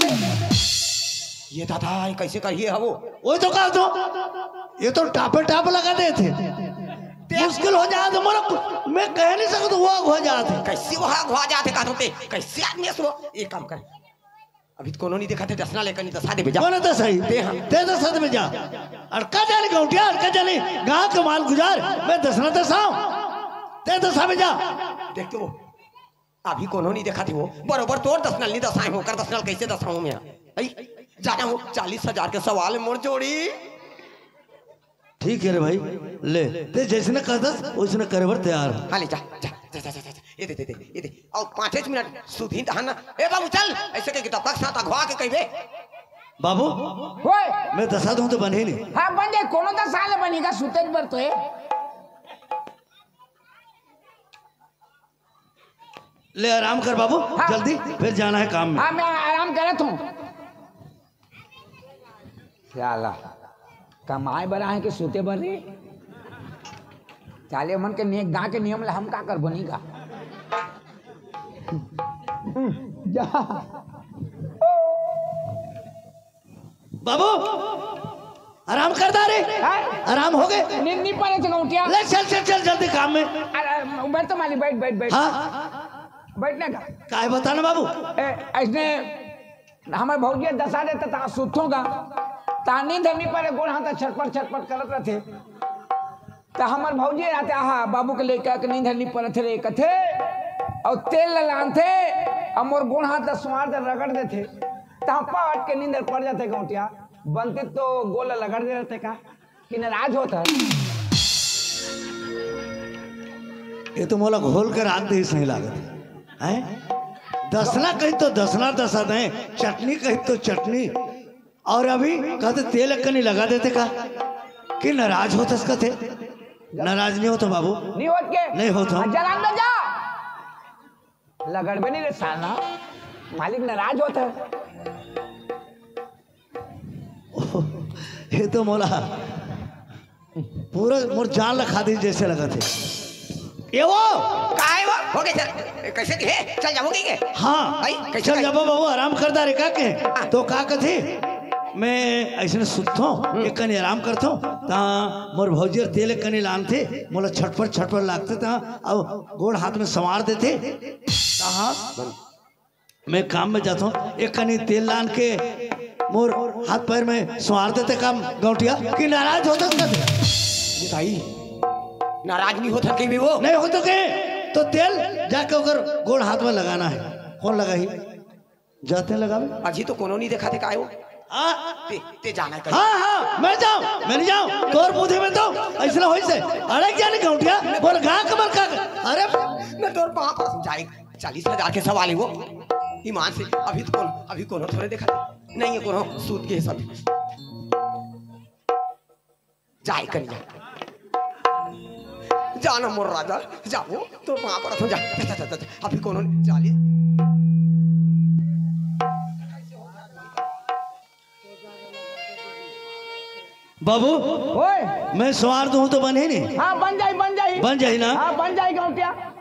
ये दादा, ये कैसे कहिए है वो? वो तो कहा तो, ये तो टापे टाप लगा देथे। मुश्किल हो जाए तो मोर, मैं कह नहीं सकता, वो हो जाते। कैसे वो हो जाते, कहा तो ते, कैसे आदमी है वो? एक काम कर, अभी तो कोनो नहीं देखा थे, डसना लेकर नहीं दसा दे बेजा। कौन दसा ही? ते हाँ। ते दसा दे बेजा। अड़का जाने गौंटिया, अड़का जाने गाँव के माल गुजार, मैं दसना दसाऊं। ते दसा बेजा। देख तो वो, अभी कोनो नहीं देखा थे वो, बरोबर तोर दसना नहीं दसाए हो, कर दसना कैसे दसाऊं मैं? आई, जाना हो, चालीस हजार के सवाल मोर जोड़ी। ठीक है रे भाई, ले, ते जैसने कहतस, वैसने करे बर तैयार हूँ। हाँ, ले जा, जा, जा, जा, जा, जा, जा। ये दे, दे, दे, ये दे। और पाँच मिनट सुधी तहन ना। ए बाबू, चल, ऐसे कह के तब तक साथ अगवा के कहबे। बाबू, ओए! मैं दसा दूँ तो बने नहीं। हाँ, बन जाए, कोनो दसा ले बनेगा, सुते बर तो है। ले आराम कर बाबू, हाँ। जल्दी, फिर जाना है काम में। हाँ, मैं आराम करत हूँ। साला, कमाए बर आहे कि सुते बर रे? साले मन के नेग दा के नियम ला हम का करबो, नहीं का? जा। बाबू, आराम कर दा रे। हाँ? आराम हो गए? नींद नहीं पड़े थे गौटिया। ले चल, चल, चल जल्दी काम में। अरे, बैठ तो मालिक, बैठ, बैठ, बैठ। हाँ? बैठने का। काय बताना बाबू? ए, ऐसने हमर भौजी दसा देता ता सुतों का। ता नींद नहीं पड़े, गोड़ हाथ छटपट, छटपट करत रहते। त हमर भौजी आते, "आहा, बाबू के लइका के नींद हर नी परत हे रे," कथे, अउ तेल ल लानथे, अउ मोर गोड़ हाथ ल सुआर दे रगड़ देथे। त हम पट के नींद हर पड़ जाथे गौटिया। बंती तो गोड़ ल रगड़ दे रहते का, कि नाराज होत हे। ये तो मोला घोल के राख दे, सही लागत हे, हैं? दसना कही तो दसना दसा दे, चटनी कही तो चटनी। अउ अभी कहते तेल कनी लगा देते का कि नाराज होतस कथे। नाराज नहीं होतो बाबू। नहीं होत के? नहीं होत हो। आ, जलान में जा। लगड़ में नहीं रे साला। मालिक नाराज होत हे। ये तो मोला पूरा मोर जान ला खा दे जैसे लगत हे। ये वो। काय वो? हो गए चल। कैसे हे? चल जाबो कहिके? हाँ। भाई, कैसे चल जाबो बाबू, आराम कर दा रे का के। हाँ। तो का कथे? मैं ऐसने सुतथों, हम्म। एक कनी आराम करथों, ता मोर भौजी हर तेल एक कनी लानथे, मोला छटपट छटपट लागथे, ता अउ गोड़ हाथ में संवार देथे। ता हाँ। मैं काम में जाथों, एक कनी तेल लान के मोर हाथ पैर में संवार देते का गौटिया कि नाराज होतस कथे। ये भाई, नाराज नहीं होत हे कहीं भी वो। नहीं होतो के? तो तेल जाके ओकर गोड़ हाथ में लगाना हे। कौन लगाही? जाते लगावे। अजी तो कोनो नहीं देखाथे का हे वो। हाँ। ते, ते जाना हे कहीं। हाँ, हाँ, मैं जाऊँ, मैं नहीं जाऊँ। तोर बुद्धि में तो ऐसना होइस हे। अरे क्या नहीं गौटिया? बोल गा कमर का। अरे मैं तोर पाँव पर जाए। चालीस हजार के सवाल हे वो। ईमान से अभी तो कोनो, अभी कोनो थोरे देखाथे। नहीं हे कोनो, सूत के सब। जाए कनिया। जाना मोर राजा, जाबो, तोर पाँव परत हों, जा, जा, जा, जा, जा। अभी कोनो चालीस। बाबू, ओए। मैं संवार दूँ तो बनही नहीं? हाँ, बन जाही, बन जाही। बन जाही ना? हाँ, बन जाही गौटिया।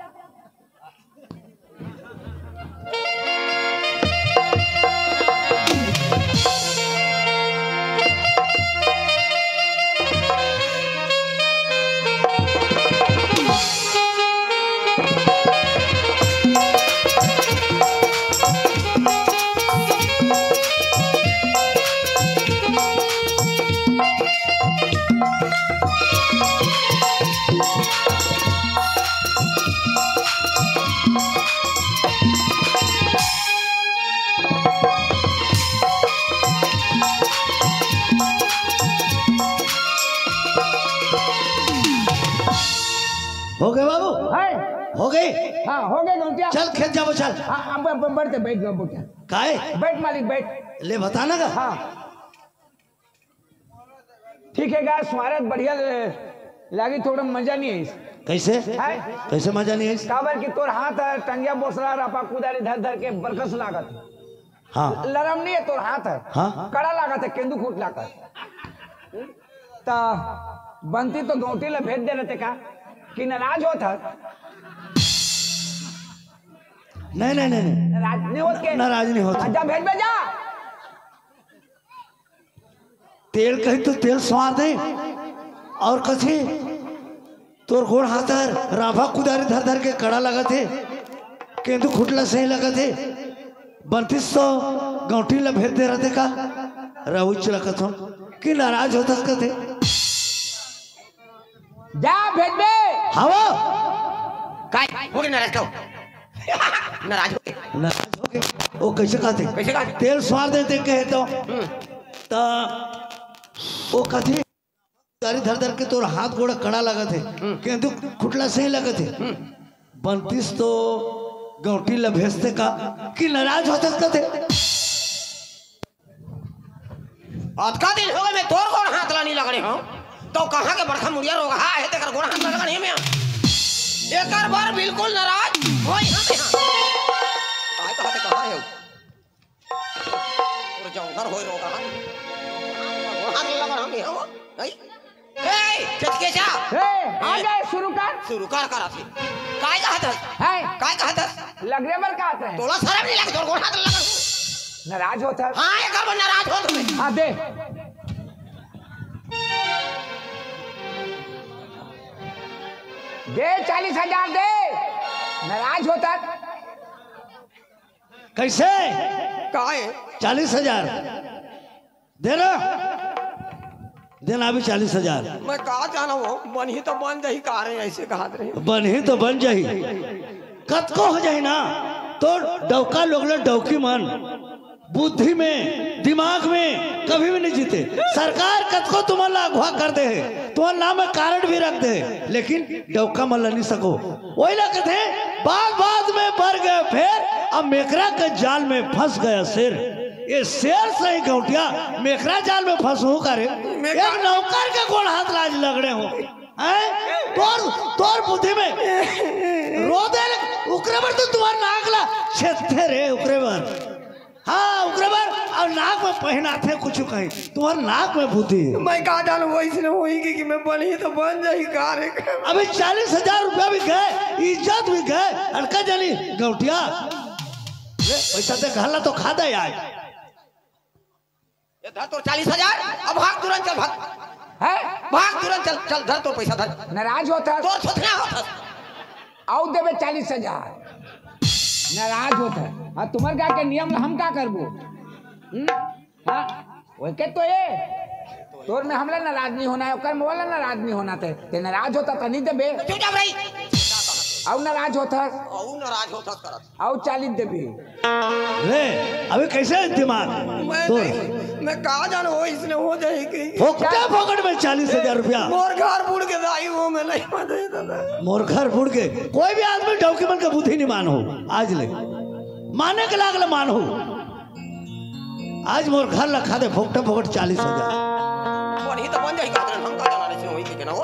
हो गए बाबू? है। हो गए? हाँ, हो गए गौटिया। चल खेत जाबो, चल। हाँ, अब, अब बढ़ते, बैठ गौटिया। काय? बैठ मालिक, बैठ। ले बताना का? हाँ। ठीक हे गा, संवारत बढ़िया लागिस, थोड़ा मजा नहीं आइस। कैसे? हैं? कैसे मजा नहीं आइस? काबर कि तोर हाथ हे, टंगिया बोसरा, रापा कुदारी धर धर के बरकस लागत। हाँ। लरम नहीं हे तोर हाथ हे। हाँ। कड़ा लागत हे, केंदू खूंट लागत। त बंती तो गौटी ला भेज दे रहते का कि नाराज होत हे? नहीं, नहीं, नहीं, नहीं। नाराज नहीं होत के? नाराज नहीं होत। जा भेज दे जा। तेल कही तो तेल संवार दे, अउ कथे तोर गोड़ हाथ हर राफा कुदारी धर धर के कड़ा लगत हे, केंदू खुटला सही लगत हे, बनतीस तो गौटी ला भेज दे रहते का? राउच लगत हो कि नाराज होतस कथे। जा भेजबे। हवो। काय? हो गए नाराज का? नाराज हो गए। नाराज हो गए। वो कैसे कहते? कैसे कहते? तेल संवार देते कहे तो। हम्म। त वो कथे, गाड़ी धर धर के तोर हाथ गोड़ कड़ा लगत हे। हम्म। केंदू खुटला सही लगत हे। हम्म। बनतीस तो गौटी ल भेजते का कि नाराज होतस कथे। अतका दिन हो गए मैं तोर गोड़ हाथ ला नहीं लगने हो, तो कहाँ के बड़का मुड़िया रोगहा हे तेकर गोड़ हाथ ला लगने में। एकर बर बिल्कुल नाराज होई हम यहाँ। काय कहते कहाँ हे? और जौहर होई रोगहा। गोड़ हाथ ला लगन हम यहाँ हो, नहीं? ए, चटकेचा। ए, आ ए, गए, शुरू कर। शुरू कर, कर अभी। काय कहत हस? हैं? काय कहत हस? लगरे बर कहत रहे। तोला शरम नहीं लगे, तोर गोड़ हाथ लगा। नाराज होत हस? हाँ, एक बार नाराज होत हस। हाँ, दे। दे, चालीस हजार दे। नाराज होत हस? कैसे? काय? चालीस हजार। देना, देना अभी चालीस हजार। मैं का जाना वो, बनही तो बन जाही, का रे, ऐसे कहत रहे। बनही तो बन जाही, कतको हो जाही ना, तो डौका लोग ले डौकी मन, बुद्धि में, दिमाग में कभी भी नहीं जीते। सरकार कतको तुमन ला अगवा कर दे हे, तुमन नाम में कारड भी रख दे हे, लेकिन डौका मन ला नहीं सको। वही ला कहते हैं, बात बात में बर गए फेर, अब मेकरा के जाल में फंस गया शेर। ये शेर सही गौंटिया, मेकरा जाल में फंसहू का रे? मेकरा एक नौकर के गोड़ हाथ लाज लगड़े हो, हैं? तोर, तोर बुद्धि में रो दे, उकरे बर तो तुहर नाक ला छेदथे रे, उकरे बर। हाँ, उकरे बर अब नाक में पहिनाथे कुछु कहीं, तुहर नाक में बुद्धि हे। मैं का जानव, वैसने होही कि, कि मैं बनही तो बन जाही का रे। अभी चालीस हजार रुपया भी गए, इज्जत भी गए, अड़का जानी गौंटिया। ले, पैसा दे, घर ला तो खा दे आज। ये धर तोर चालीस हजार, अब भाग तुरंत चल, भाग। हैं? भाग तुरंत चल, चल धर तोर पैसा धर। नाराज होत हस? तोर थोथना होत हस। अउ देबे चालीस हजार। नाराज होत हस? हाँ, तुम्हर का के नियम ला हम का करबो? हम्म? हाँ? ओके तो ये। तोर में हमला नाराज नहीं होना हे, ओकर में ओला नाराज नहीं होना हे। ते नाराज होत हस त नहीं देबे। तो चुपचाप रही। अउ नाराज होत हस? अउ नाराज होत हस करत। अउ चालीस देबे। रे, अभी कैसे दिमाग मैं तोर? नहीं, मैं का जानव, वैसने हो जाही कि। फोकटे फोकट में चालीस हजार रुपया। मोर घर बुड़ गे दाई, वो मैं नहीं मानत दादा। मोर घर बुड़ गे। कोई भी आदमी डौकी मन के बुद्धि नहीं मानहू, आज ले। माने के लाग ले मानहू। आज मोर घर ला खा दे, फोकटे फोकट चालीस हजार। बनही तो बन जाही, का जानव, हम का जानव, ऐसे होही कि ना हो।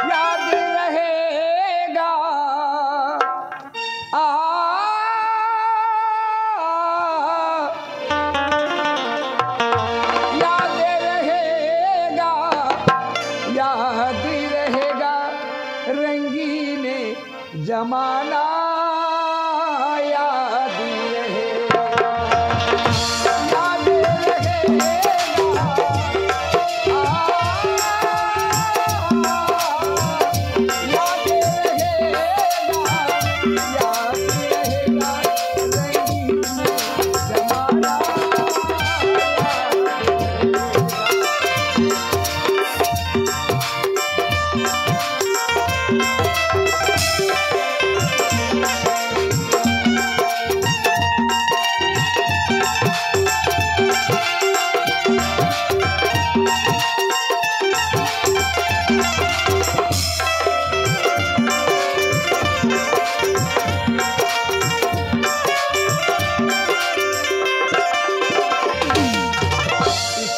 याद रहेगा, आ, याद रहेगा, याद रहेगा रंगीन जमाना, याद रहेगा, याद रहेगा।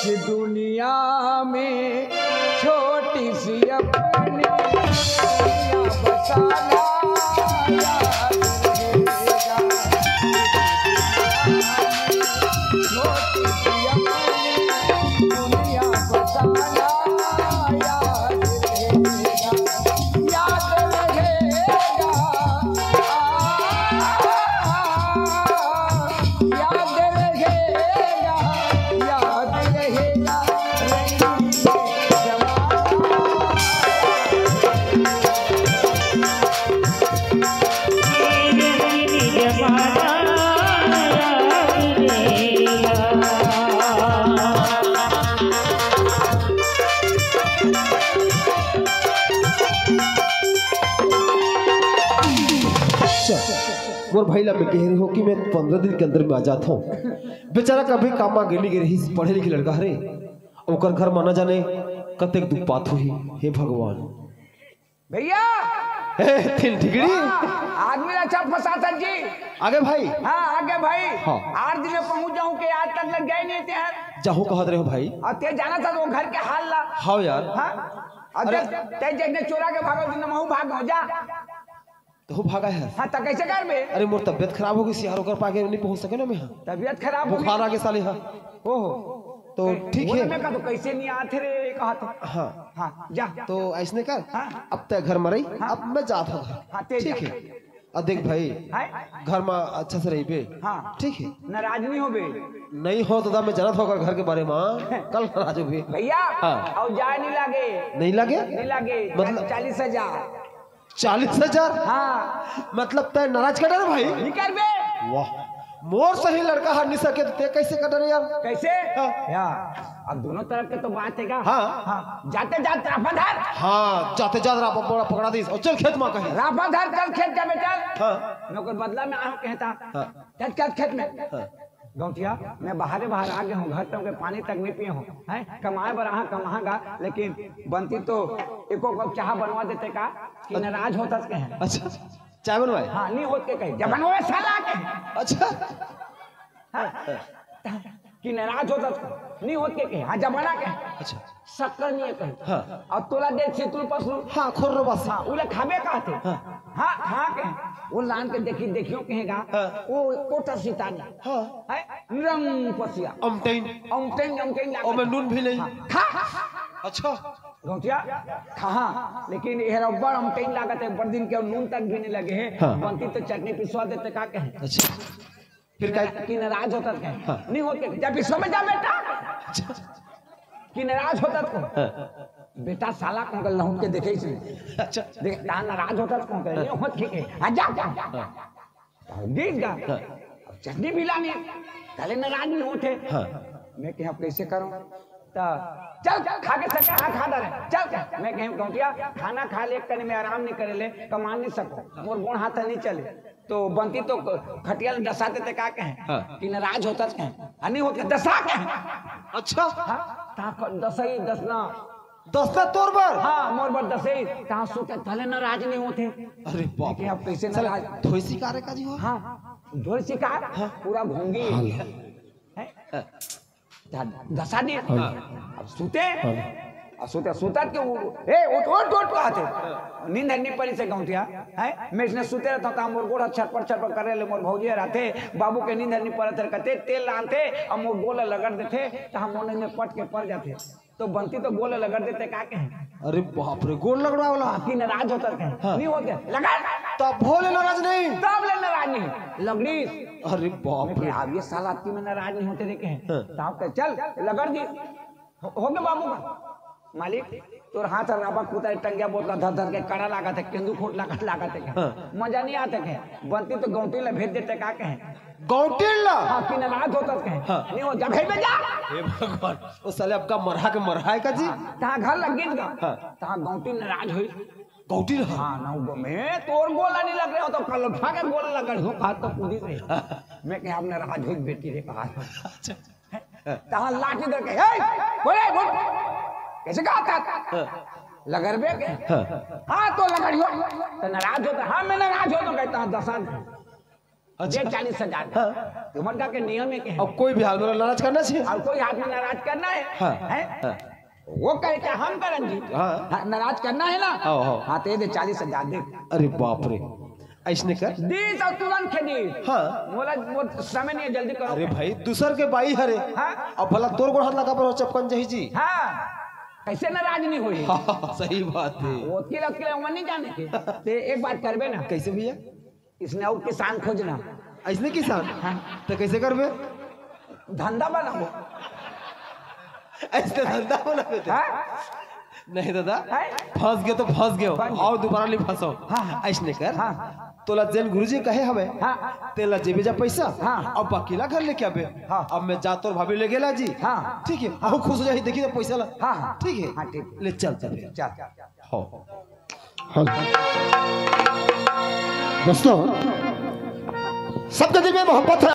इस दुनिया में छोटी सी अपनी दुनिया बसाना याद रहेगा। छोटी सी अपनी दुनिया बसाना याद रहेगा। याद रहेगा। आ, आ, आ, याद रहेगा, याद रहेगा, रंगीन जमाना। चल, मोर भाई ला मैं कहे रहे हो कि मैं पंद्रह दिन के अंदर में आ जात हूँ। बेचारा कभी काम मा गे नइ गे रहिस, पढ़े लिखे लड़का हरे, ओकर घर मा न जाने कतेक दुख पात होही। हे भगवान। भैया! ए, तीन ठिकड़ी। हाँ, आदमी ला अच्छा फंसाथस जी। आगे भाई। हाँ, आगे भाई। हाँ। आठ दिन में पहुंच जाहूं के आज तक लग गए नहीं ते यार। जाहूं कहत रहे हो भाई। अउ ते जानथस वो घर के हाल ला। हाँ यार। हाँ? अउ अरे। ते, ते जइसने चोरा के भागो, दिन महू भाग हो जा। तहू भागा हे। हाँ, त कइसे करबे? अरे, मोर तबियत खराब हो गइस यार, ओकर पाके नइ पहुंच सकेंव ना मैं हा। तबियत खराब हो गइस? बुखार आगे साले हा। ओहो। तो ठीक हे। मैं कहा तो कैसे नहीं आथे रे, कहा तो। हाँ। हाँ, जा। तो ऐसने कर, हाँ। अब तैं घर में रही, हाँ। अब मैं जात हूँ घर। हाँ, तें ठीक जा। हे। अब देख भाई, हाँ। घर में अच्छा से रहिबे। हाँ। ठीक हे। नाराज नहीं होबे। नहीं हो तो दा, मैं जानत हूँ घर के बारे में, कल नाराज होबे। भैया, हाँ। अउ जाए नहीं लागे। नहीं लागे? नहीं लागे। मतलब? चालीस हजार। चालीस हजार? हाँ। मतलब तैं नाराज कर डरे भाई? नहीं करबे। वाह, मोर सही लड़का हर नहीं सके तो तैं कैसे कर डरे यार? कैसे? हाँ। यार, अब दोनों तरफ के तो बात हे का? हाँ। हाँ। जाते जात राफा धर। हाँ, जाते जात राफा पकड़ा, पकड़ा दीस। अउ चल खेत में कहीं। राफा धर, चल खेत जाबे, चल। हाँ। मैं ओकर बदला में आऊँ कहता। हाँ। चल, चल खेत में। हाँ। गौंटिया, मैं बाहरे बाहर आ गया हूँ, घर तक के पानी तक नहीं पिए हूँ, हैं? कमाए बर आहा, कमाहागा, लेकिन बंती तो एको कप चाहा बनवा देते का कि नाराज होत कहे। अच्छा, चाय बनवाए? हाँ, नहीं होत के कहे, जब बनवाए साला के। अच्छा। हाँ, कि नाराज होत कहे, नहीं होत के कहे, हाँ, जब बना के। अच्छा। शक्कर नहीं है कहीं। हाँ। अउ तोला दे छितुल पसलू। हाँ, खोर रो बस। हाँ, उला खाबे कहते। हाँ। हाँ, खा के। वो लान के देखी, देखियो कहेगा। हाँ। वो कोटा सीता नहीं। हाँ। है? रंग पसिया। अमटेन। अमटेन, अमटेन लागे। ओमे नून भी नहीं। हाँ, खा। अच्छा। गौंटिया, खा, हाँ। लेकिन ये रब्बड़ अमटेन लागत है, बड़ दिन के नून तक भी नहीं लगे है। हाँ। बंती तो चटनी पिसवा देते का कहे। अच्छा। फिर का? कि नाराज होत कहे। हाँ। नहीं होत के, जा पिसवा में जा बेटा। अच्छा। कि नाराज होत कहे। हाँ। बेटा साला को लहुट के देखे इसने। अच्छा। देख, ता नाराज होत कहे, नहीं होत के, आ जा, जा। हाँ। गीत गा। हाँ। अब चटनी भी लानी, तले नाराज नहीं होते। हाँ। मैं कहे, अब कैसे करूँ? तो चल, चल, खा के सका, हाँ, खा डाले। चल, चल। मैं कहे, गौंटिया, खाना खा ले, कने में आराम नहीं करे ले, कमा नहीं सको, मोर गोड़ हाथ नहीं चले। तो बंती तो खटिया ले डसा देते का कहे? हाँ। कि नाराज होत कहे। आ, नहीं होत के, डसा कहे। अच्छा। हाँ, ता क-, डसई, डसना। डसना तोर बर? हाँ, मोर बर डसई। ता सुते तले नाराज नहीं होते। अरे बाप कि रे। अब कैसे साला नाराज? धोई सिकार है का जी वो? हाँ, धोई सिकार, हाँ। पूरा घोंगी। हाँ। हैं? हाँ। ता डसा दे। हाँ। अब सुते। हाँ। अब सुते, सुतत के उ-, ए, उठ, उठ, उठ, उठ, कहते। नींद हर नहीं परी से गौंटिया, हैं? मैं इसने सुते रहता हूँ, तो मोर गोड़ छटपट, छटपट करे ले, मोर भौजी रहते, बाबू के नींद हर नहीं परत है, कहते, तेल लानते, अब मोर गोड़ ला रगड़ देते, तो हम मोने में पट के पर जाते। तो बंती तो गोड़ ला रगड़ देते, का कहे? अरे बाप रे, गोड़ रगड़वा वाला। कि नाराज होत कहे? हाँ। नहीं होत के, रगड़। तब भोले नाराज नहीं। तब ले नाराज नहीं। लगड़ी। अरे बाप रे। अब ये साला अतकी में नाराज नहीं होते देखे हैं। हाँ। तो आप कहे, चल, रगड़ दी। हो, हो गया बाबू का। मालिक, तोर हाथ राबा कुतारी टंगिया बोतला धर धर के कड़ा लागत है, केंदू खोट लागत, लागत है। हाँ। मजा नहीं आते कहे। बंती तो गौंटी ला भेज देते का कहे? गौंटी ला? हाँ, कि नाराज होत कहे। हाँ। नहीं हो, जा भेज दे जा। हे भगवान, वो साले आपका मरहा के मरहा है का जी? हाँ, तहाँ घर लग गीत गा। हाँ। तहाँ गौंटी नाराज हुई। गौंटी ला? हाँ, ना वो मैं तोर गोला नहीं लग रहे हो तो कल उठा के गोला लग रहे हो, बात तो पूरी रही। हाँ। मैं कहे, आप नाराज हुई बेटी रे कहा। अच्छा। तहाँ लाठी धर के, "हे, बोले, बोल, कैसे कहा था?" हाँ। लगरबे के? हाँ। हाँ, तो लगड़ियो। तो नाराज होता, हाँ, मैं नाराज हो तो कहता हूँ, दसान। अच्छा। दे चालीस हजार। हाँ। तुम्हारे का के नियम है के? अब कोई भी हाल में नाराज करना चाहिए। अब कोई हाथ में नाराज करना है? हाँ। हैं? हाँ। वो कहे क्या हम करन जी? हाँ। हाँ, नाराज करना है ना? हाँ, हाँ। हाँ, तो ये दे चालीस हजार दे। अरे बाप रे। ऐसने कर। दीस अउ तुरंत खेदी। हाँ। मोला, मोर समय नहीं है, जल्दी करो। अरे भाई, दूसर के बाई हरे। हाँ। अब भला तोर गोड़ हाथ लगा पर हो चपकन जही जी। हाँ। कैसे नाराज नहीं होई? हाँ, सही बात है। वो वकील, वकील, वो नहीं जाने के। ते एक बात करबे ना। कैसे भैया? इसने अउ किसान खोजना। ऐसने किसान? हाँ। तो कैसे करबे? धंधा बनाबो। ऐसने धंधा बनाबे ते? हाँ? नहीं दादा, हैं? फंस गए तो फंस गए, फंस गए। अउ दोबारा नहीं फंसो। हाँ, हाँ। ऐसने कर, हाँ। तोला जेन गुरुजी कहे हवे, हाँ। तेला जेबे जा पैसा, हाँ। अउ बाकी ला घर लेके आबे। हाँ। अब मैं जा तोर भाभी ले गेला जी। हाँ। ठीक है, अउ खुश हो जाही, देखी तो पैसा ला। हाँ, हाँ। ठीक है? हाँ, ठीक। ले चल, चल। चल। हो। हेलो। दोस्तों, सबके दिल में मोहब्बत है।